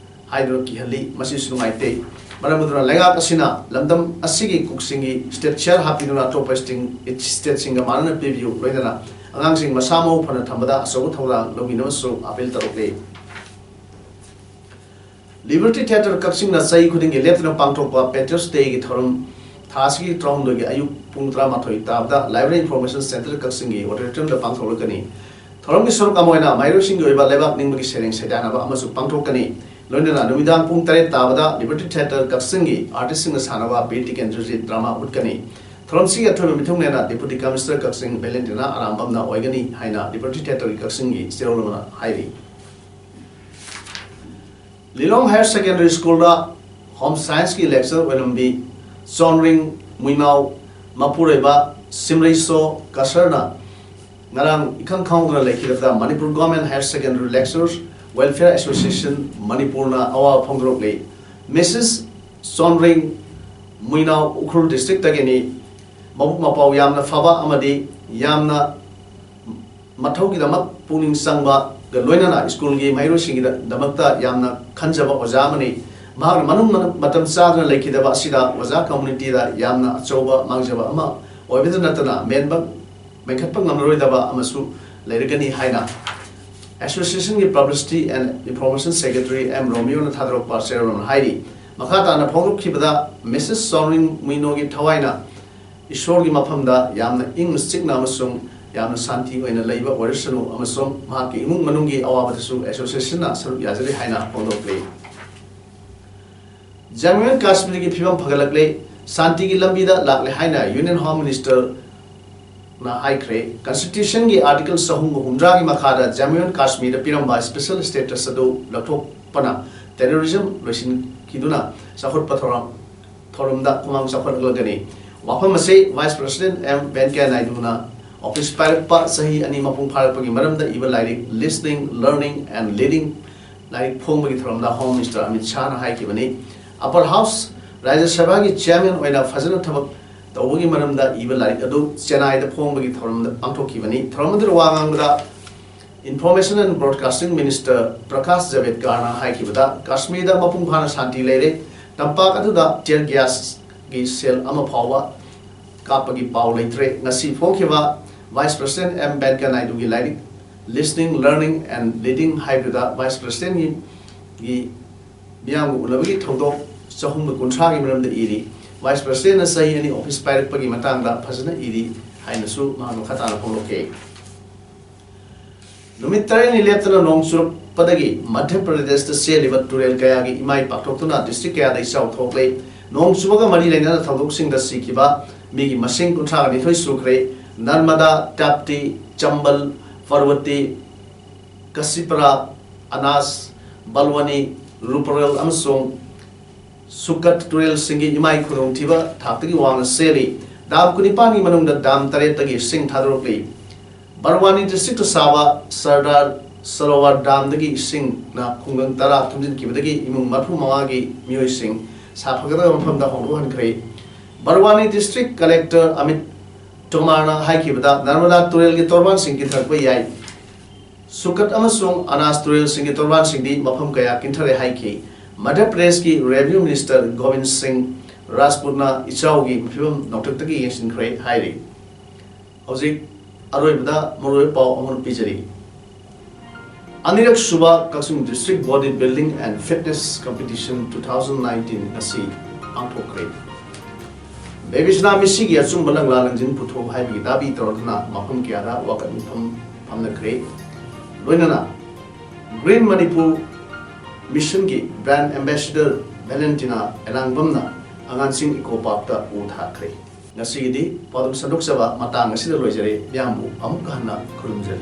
ꯍꯥꯏꯗꯨꯅ ꯀꯤꯍꯜꯂꯤ꯫ ꯃꯁꯤꯁꯨ ꯅꯨꯡꯉꯥꯏꯇꯦ꯫ ꯃꯔꯝ ꯑꯗꯨꯅ ꯂꯩꯉꯥꯛ ꯑꯁꯤꯅ ꯂꯝꯗꯝ ꯑꯁꯤꯒꯤ ꯀꯨꯛꯁꯤꯡꯒꯤ ꯁ꯭ꯇꯦꯠ ꯁꯤꯌꯔ ꯍꯥꯞꯄꯤꯗꯨꯅ ꯑꯇꯣꯞꯄ ꯁ꯭ꯇꯦꯠꯁꯤꯡꯒ ꯃꯥꯟꯅꯅ ꯄꯤꯕꯤꯌꯨ꯫ ꯂꯣꯏꯅꯅ ꯑꯉꯥꯡꯁꯤꯡ ꯃꯁꯥ ꯃꯎ ꯐꯅ ꯊꯝꯕꯗ ꯑꯆꯧꯕ ꯊꯧꯗꯥꯡ ꯂꯧꯃꯤꯟꯅꯕꯁꯨ ꯑꯥꯄꯤꯜ ꯇꯧꯔꯛꯂꯤ꯫ ꯂꯤꯕꯔꯇꯤ ꯊꯤꯌꯦꯇꯔ ꯀꯛꯆꯤꯡꯅ ꯆꯍꯤ ꯈꯨꯗꯤꯡꯒꯤ ꯂꯦꯞꯇꯅ ꯄꯥꯡꯊꯣꯛꯄ ꯄꯦꯇ꯭ꯔꯤꯌꯣꯠꯁ ꯗꯦꯒꯤ ꯊꯧꯔꯝ ꯊꯥ ꯑꯁꯤꯒꯤ ꯇꯔꯥꯍꯨꯝꯗꯣꯏꯒꯤ ꯑꯌꯨꯛ ꯄꯨꯡ ꯇꯔꯥꯃꯥꯊꯣꯏ ꯇꯥꯕꯗ Library Information Centre ꯀꯛꯆꯤꯡꯒꯤ auditorium ꯗ ꯄꯥꯡꯊꯣꯛꯂꯛꯀꯅꯤ꯫ ꯊꯧꯔꯝꯒꯤ ꯁꯔꯨꯛ ꯑꯃ ꯑꯣꯏꯅ ꯃꯍꯩꯔꯣꯏꯁꯤꯡꯒꯤ ꯑꯣꯏꯕ ꯂꯩꯕꯥꯛ ꯅꯤꯡꯕꯒꯤ ꯁꯩꯔꯦꯡ ꯁꯩꯗꯥꯅꯕ ꯑꯃꯁꯨ ꯄꯥꯡꯊꯣꯛꯀꯅꯤ꯫ ꯂꯣꯏꯅꯅ ꯅꯨꯃꯤꯗꯥꯡ ꯄꯨꯡ ꯇꯔꯦꯠ ꯇꯥꯕꯗ Liberty Theatre ꯀꯛꯆꯤꯡꯒꯤ artist ꯁꯤꯡꯅ ꯁꯥꯟꯅꯕ ꯕꯤꯔ ꯇꯤꯀꯦꯟꯗ꯭ꯔꯖꯤꯠ drama ꯎꯠꯀꯅꯤ꯫ ꯊꯧꯔꯝꯁꯤꯒꯤ ꯑꯊꯣꯏꯕ ꯃꯤꯊꯨꯡꯂꯦꯟꯅ Deputy Commissioner ꯀꯛꯆꯤꯡ ꯚꯦꯂꯦꯟꯇꯤꯅꯥ ꯑꯔꯥꯝꯕꯝꯅ ꯑꯣꯏꯒꯅꯤ ꯍꯥꯏꯅ Liberty Theatre ꯀꯛꯆꯤꯡꯒꯤ ꯆꯦꯔꯣꯜ ꯑꯃꯅ ꯍꯥꯏꯔꯤ꯫ ꯂꯤꯂꯣꯡ Higher Secondary School ꯗ Home Science ꯀꯤ lecturer ꯑꯣꯏꯔꯝꯕꯤ ꯆꯣꯟꯔꯤꯡ ꯃꯨꯏꯅꯥꯎ ꯃꯄꯨꯔꯣꯏꯕ ꯁꯤꯝꯔꯩꯁꯣ ꯀꯁꯔꯅ ꯉꯔꯥꯡ ꯏꯈꯪ ꯈꯪꯍꯧꯗꯅ ꯂꯩꯈꯤꯗꯕꯗ Manipur Government Higher Secondary Lecturers Welfare Association ꯃꯅꯤꯄꯨꯔꯅ ꯑꯋꯥꯕ ꯐꯣꯡꯗꯣꯔꯛꯂꯤ꯫ Missus ꯆꯣꯟꯔꯤꯡ ꯃꯨꯏꯅꯥꯎ Ukhrul district ꯇꯒꯤꯅꯤ꯫ ꯃꯕꯨꯛ ꯃꯄꯥꯎ ꯌꯥꯝꯅ ꯐꯕ ꯑꯃꯗꯤ ꯌꯥꯝꯅ ꯃꯊꯧꯒꯤꯗꯃꯛ ꯄꯨꯛꯅꯤꯡ ꯆꯪꯕꯒ ꯂꯣꯏꯅꯅ ꯁ꯭ꯀꯨꯜꯒꯤ ꯃꯍꯩꯔꯣꯏꯁꯤꯡꯒꯤꯗꯃꯛꯇ ꯌꯥꯝꯅ ꯈꯟꯖꯕ ꯑꯣꯖꯥ ꯑꯃꯅꯤ꯫ ꯃꯍꯥꯛꯅ ꯃꯅꯨꯡ ꯃꯇꯝ ꯆꯥꯗꯅ ꯂꯩꯈꯤꯗꯕ ꯑꯁꯤꯗ ꯑꯣꯖꯥ community ꯗ ꯌꯥꯝꯅ ꯑꯆꯧꯕ ꯃꯥꯡꯖꯕ ꯑꯃ ꯑꯣꯏꯕꯗ ꯅꯠꯇꯅ ꯃꯦꯟꯕ ꯃꯦꯟꯈꯠꯄ ꯉꯝꯂꯔꯣꯏꯗꯕ ꯑꯃꯁꯨ ꯂꯩꯔꯒꯅꯤ ꯍꯥꯏꯅ Association ꯒꯤ Publicity and Information Secretary M ꯔꯣꯃꯤꯌꯣꯅ ꯊꯥꯗꯣꯔꯛꯄ ꯆꯦꯔꯣꯜ ꯑꯃꯅ ꯍꯥꯏꯔꯤ꯫ ꯃꯈꯥ ꯇꯥꯅ ꯐꯣꯡꯗꯣꯛꯈꯤꯕꯗ Missus ꯆꯣꯟꯔꯤꯡ ꯃꯨꯏꯅꯣꯒꯤ ꯊꯋꯥꯏꯅ ꯏꯁꯣꯔꯒꯤ ꯃꯐꯝꯗ ꯌꯥꯝꯅ ꯏꯪꯅ ꯆꯤꯛꯅ ꯑꯃꯁꯨꯡ ꯌꯥꯝꯅ ꯁꯥꯟꯇꯤ ꯑꯣꯏꯅ ꯂꯩꯕ ꯑꯣꯏꯔꯁꯅꯨ ꯑꯃꯁꯨꯡ ꯃꯍꯥꯛꯀꯤ ꯏꯃꯨꯡ ꯃꯅꯨꯡꯒꯤ ꯑꯋꯥꯕꯗꯁꯨ association ꯅ ꯁꯔꯨꯛ ꯌꯥꯖꯔꯤ ꯍꯥꯏꯅ ꯐꯣꯡꯗꯣꯛꯂꯤ꯫ ꯖꯝꯃꯨ ꯑꯦꯟ ꯀꯥꯁꯃꯤꯔꯒꯤ ꯐꯤꯕꯝ ꯐꯒꯠꯂꯛꯂꯦ꯫ ꯁꯥꯟꯇꯤꯒꯤ ꯂꯝꯕꯤꯗ ꯂꯥꯛꯂꯦ ꯍꯥꯏꯅ Union Home Minister ꯅ ꯍꯥꯏꯈ꯭ꯔꯦ꯫ Constitution ꯒꯤ Article ꯆꯍꯨꯝꯒ ꯍꯨꯝꯗ꯭ꯔꯥꯒꯤ ꯃꯈꯥꯗ ꯖꯝꯃꯨ ꯑꯦꯟ ꯀꯥꯁꯃꯤꯔꯗ ꯄꯤꯔꯝꯕ special status ꯑꯗꯨ ꯂꯧꯊꯣꯛꯄꯅ terrorism ꯂꯣꯏꯁꯤꯟꯈꯤꯗꯨꯅ ꯆꯥꯎꯈꯠꯄ ꯊꯧꯔꯝ ꯊꯧꯔꯝꯗ ꯈꯨꯃꯥꯡ ꯆꯥꯎꯈꯠꯂꯛꯂꯒꯅꯤ꯫ ꯋꯥꯐꯝ ꯑꯁꯤ Vice President ꯑꯦꯝ ꯚꯦꯡꯀꯌꯥ ꯅꯥꯏꯗꯨꯅ office ꯄꯥꯏꯔꯛꯄ ꯆꯍꯤ ꯑꯅꯤ ꯃꯄꯨꯡ ꯐꯥꯔꯛꯄꯒꯤ ꯃꯔꯝꯗ ꯏꯕ ꯂꯥꯏꯔꯤꯛ Listening, Learning and Leading ꯂꯥꯏꯔꯤꯛ ꯐꯣꯡꯕꯒꯤ ꯊꯧꯔꯝꯗ Home Minister Amit ꯁꯥꯍꯅ ꯍꯥꯏꯈꯤꯕꯅꯤ꯫ Upper House ꯔꯥꯖ꯭ꯌ ꯁꯚꯥꯒꯤ chairman ꯑꯣꯏꯅ ꯐꯖꯅ ꯊꯕꯛ ꯇꯧꯕꯒꯤ ꯃꯔꯝꯗ ꯏꯕ ꯂꯥꯏꯔꯤꯛ ꯑꯗꯨ ꯆꯦꯟꯅꯥꯏꯗ ꯐꯣꯡꯕꯒꯤ ꯊꯧꯔꯝꯗ ꯄꯥꯡꯊꯣꯛꯈꯤꯕꯅꯤ꯫ ꯊꯧꯔꯝ ꯑꯗꯨꯗ ꯋꯥ ꯉꯥꯡꯕꯗ Information and Broadcasting Minister Prakash ꯖꯥꯚꯦꯗꯀꯥꯔꯅ ꯍꯥꯏꯈꯤꯕꯗ, ꯀꯥꯁꯃꯤꯔꯗ ꯃꯄꯨꯡ ꯐꯥꯅ ꯁꯥꯟꯇꯤ ꯂꯩꯔꯦ, ꯇꯝꯄꯥꯛ ꯑꯗꯨꯗ tear gas ꯒꯤ shell ꯑꯃ ꯐꯥꯎꯕ ꯀꯥꯞꯄꯒꯤ ꯄꯥꯎ ꯂꯩꯇ꯭ꯔꯦ꯫ ꯉꯁꯤ ꯐꯣꯡꯈꯤꯕ Vice President ꯑꯦꯝ ꯚꯦꯡꯀꯌꯥ ꯅꯥꯏꯗꯨꯒꯤ ꯂꯥꯏꯔꯤꯛ Listening, Learning and Leading ꯍꯥꯏꯕꯗꯨꯗ Vice President ꯒꯤ ꯒꯤ ꯃꯤꯌꯥꯝꯒ ꯎꯅꯕꯒꯤ ꯊꯧꯗꯣꯛ ꯆꯍꯨꯝꯒ ꯀꯨꯟꯊ꯭ꯔꯥꯒꯤ ꯃꯔꯝꯗ ꯏꯔꯤ꯫ Vice Presidentꯅ ꯆꯍꯤ ꯑꯅꯤ office ꯄꯥꯏꯔꯛꯄꯒꯤ ꯃꯇꯥꯡꯗ ꯐꯖꯅ ꯏꯔꯤ ꯍꯥꯏꯅꯁꯨ ꯃꯍꯥꯛ ꯃꯈꯥ ꯇꯥꯅ ꯐꯣꯡꯗꯣꯛꯈꯤ꯫ ꯅꯨꯃꯤꯠ ꯇꯔꯦꯠꯅꯤ ꯂꯦꯞꯇꯅ ꯅꯣꯡ ꯆꯨꯔꯛꯄꯗꯒꯤ ꯃꯙ꯭ꯌ ꯄ꯭ꯔꯗꯦꯁꯇ ꯆꯦꯜꯂꯤꯕ ꯇꯨꯔꯦꯜ ꯀꯌꯥꯒꯤ ꯏꯃꯥꯏ ꯄꯥꯛꯊꯣꯛꯇꯨꯅ district ꯀꯌꯥꯗ ꯏꯆꯥꯎ ꯊꯣꯛꯂꯦ꯫ ꯅꯣꯡ ꯆꯨꯕꯒ ꯃꯔꯤ ꯂꯩꯅꯅ ꯊꯧꯗꯣꯛꯁꯤꯡꯗ ꯁꯤꯈꯤꯕ ꯃꯤꯒꯤ ꯃꯁꯤꯡ ꯀꯨꯟꯊ꯭ꯔꯥꯒ ꯅꯤꯊꯣꯏ ꯁꯨꯈ꯭ꯔꯦ꯫ ꯅꯔꯃꯗꯥ, ꯇꯥꯞꯇꯤ, ꯆꯝꯕꯜ, ꯄꯥꯔꯕꯇꯤ, ꯀꯁꯤꯄꯔꯥ, ꯑꯅꯥꯁ, ꯕꯜꯋꯥꯅꯤ, ꯔꯨꯄꯔꯦꯜ ꯑꯃꯁꯨꯡ ꯁꯨꯀꯠ ꯇꯨꯔꯦꯜꯁꯤꯡꯒꯤ ꯏꯃꯥꯏ ꯈꯨꯗꯣꯡꯊꯤꯕ ꯊꯥꯛꯇꯒꯤ ꯋꯥꯡꯅ ꯆꯦꯜꯂꯤ꯫ ꯗꯥꯝ ꯀꯨꯟꯅꯤꯄꯥꯟꯒꯤ ꯃꯅꯨꯡꯗ ꯗꯥꯝ ꯇꯔꯦꯠꯇꯒꯤ ꯏꯁꯤꯡ ꯊꯥꯗꯣꯔꯛꯂꯤ꯫ ꯕꯔꯋꯥꯅꯤ districtꯇ ꯁꯥꯕ ꯁꯔꯗꯥꯔ ꯁꯔꯣꯋꯔ ꯗꯥꯝꯗꯒꯤ ꯏꯁꯤꯡꯅ ꯈꯨꯡꯒꯪ ꯇꯔꯥ ꯊꯨꯝꯖꯤꯟꯈꯤꯕꯗꯒꯤ ꯏꯃꯨꯡ ꯃꯔꯤꯐꯨ ꯃꯉꯥꯒꯤ ꯃꯤꯑꯣꯏꯁꯤꯡ ꯁꯥꯐꯒꯗꯕ ꯃꯐꯝꯗ ꯍꯣꯡꯗꯣꯛꯍꯟꯈ꯭ꯔꯦ꯫ ꯕꯔꯋꯥꯅꯤ district collector ꯑꯃꯤꯠ ꯇꯣꯃꯥꯔꯅ ꯍꯥꯏꯈꯤꯕꯗ, ꯅꯔꯃꯗꯥ ꯇꯨꯔꯦꯜꯒꯤ ꯇꯣꯔꯕꯥꯟꯁꯤꯡ ꯀꯤꯟꯊꯔꯛꯄ ꯌꯥꯏ꯫ ꯁꯨꯀꯠ ꯑꯃꯁꯨꯡ ꯑꯅꯥꯁ ꯇꯨꯔꯦꯜꯁꯤꯡꯒꯤ ꯇꯣꯔꯕꯥꯟꯁꯤꯡꯗꯤ ꯃꯐꯝ ꯀꯌꯥ ꯀꯤꯟꯊꯔꯦ ꯍꯥꯏꯈꯤ꯫ ꯃꯙ꯭ꯌ ꯄ꯭ꯔꯗꯦꯁꯀꯤ Revenue Minister ꯒꯣꯕꯤꯟ ꯁꯤꯡ ꯔꯥꯖꯄꯨꯠꯅ ꯏꯆꯥꯎꯒꯤ ꯐꯤꯕꯝ ꯅꯣꯡꯊꯛꯇꯒꯤ ꯌꯦꯡꯁꯤꯟꯈ꯭ꯔꯦ ꯍꯥꯏꯔꯤ꯫ ꯍꯧꯖꯤꯛ ꯑꯔꯣꯏꯕꯗ ꯃꯔꯨꯑꯣꯏꯕ ꯄꯥꯎ ꯑꯃ ꯄꯤꯖꯔꯤ꯫ ꯑꯅꯤꯔꯛ ꯁꯨꯕ ꯀꯛꯆꯤꯡ District Body Building and Fitness Competition two thousand nineteen ꯑꯁꯤ ꯄꯥꯡꯊꯣꯛꯈ꯭ꯔꯦ꯫ ꯕꯦꯕꯤꯁꯅꯥ ꯃꯤꯁꯤꯒꯤ ꯑꯆꯨꯝꯕ ꯂꯪꯂꯥ ꯂꯪꯖꯤꯟ ꯄꯨꯊꯣꯛ ꯍꯥꯏꯕꯒꯤ ꯗꯥꯕꯤ ꯇꯧꯔꯗꯨꯅ ꯃꯐꯝ ꯀꯌꯥꯗ ꯋꯥꯀꯠ ꯃꯤꯐꯝ ꯐꯝꯅꯈ꯭ꯔꯦ꯫ ꯂꯣꯏꯅꯅ Green Manipur Missionꯒꯤ Brand Ambassador Valentina ꯑꯦꯂꯥꯡꯕꯝꯅ ꯑꯉꯥꯟꯁꯤꯡ Eco Parkꯇ ꯎ ꯊꯥꯈ꯭ꯔꯦ꯫ ꯉꯁꯤꯒꯤꯗꯤ ꯄꯥꯎꯗꯝ ꯁꯟꯗꯣꯛꯆꯕ ꯃꯇꯥꯡ ꯑꯁꯤꯗ ꯂꯣꯏꯖꯔꯦ꯫ ꯃꯌꯥꯝꯕꯨ ꯑꯃꯨꯛ ꯍꯟꯅ ꯈꯨꯔꯨꯝꯖꯔꯤ꯫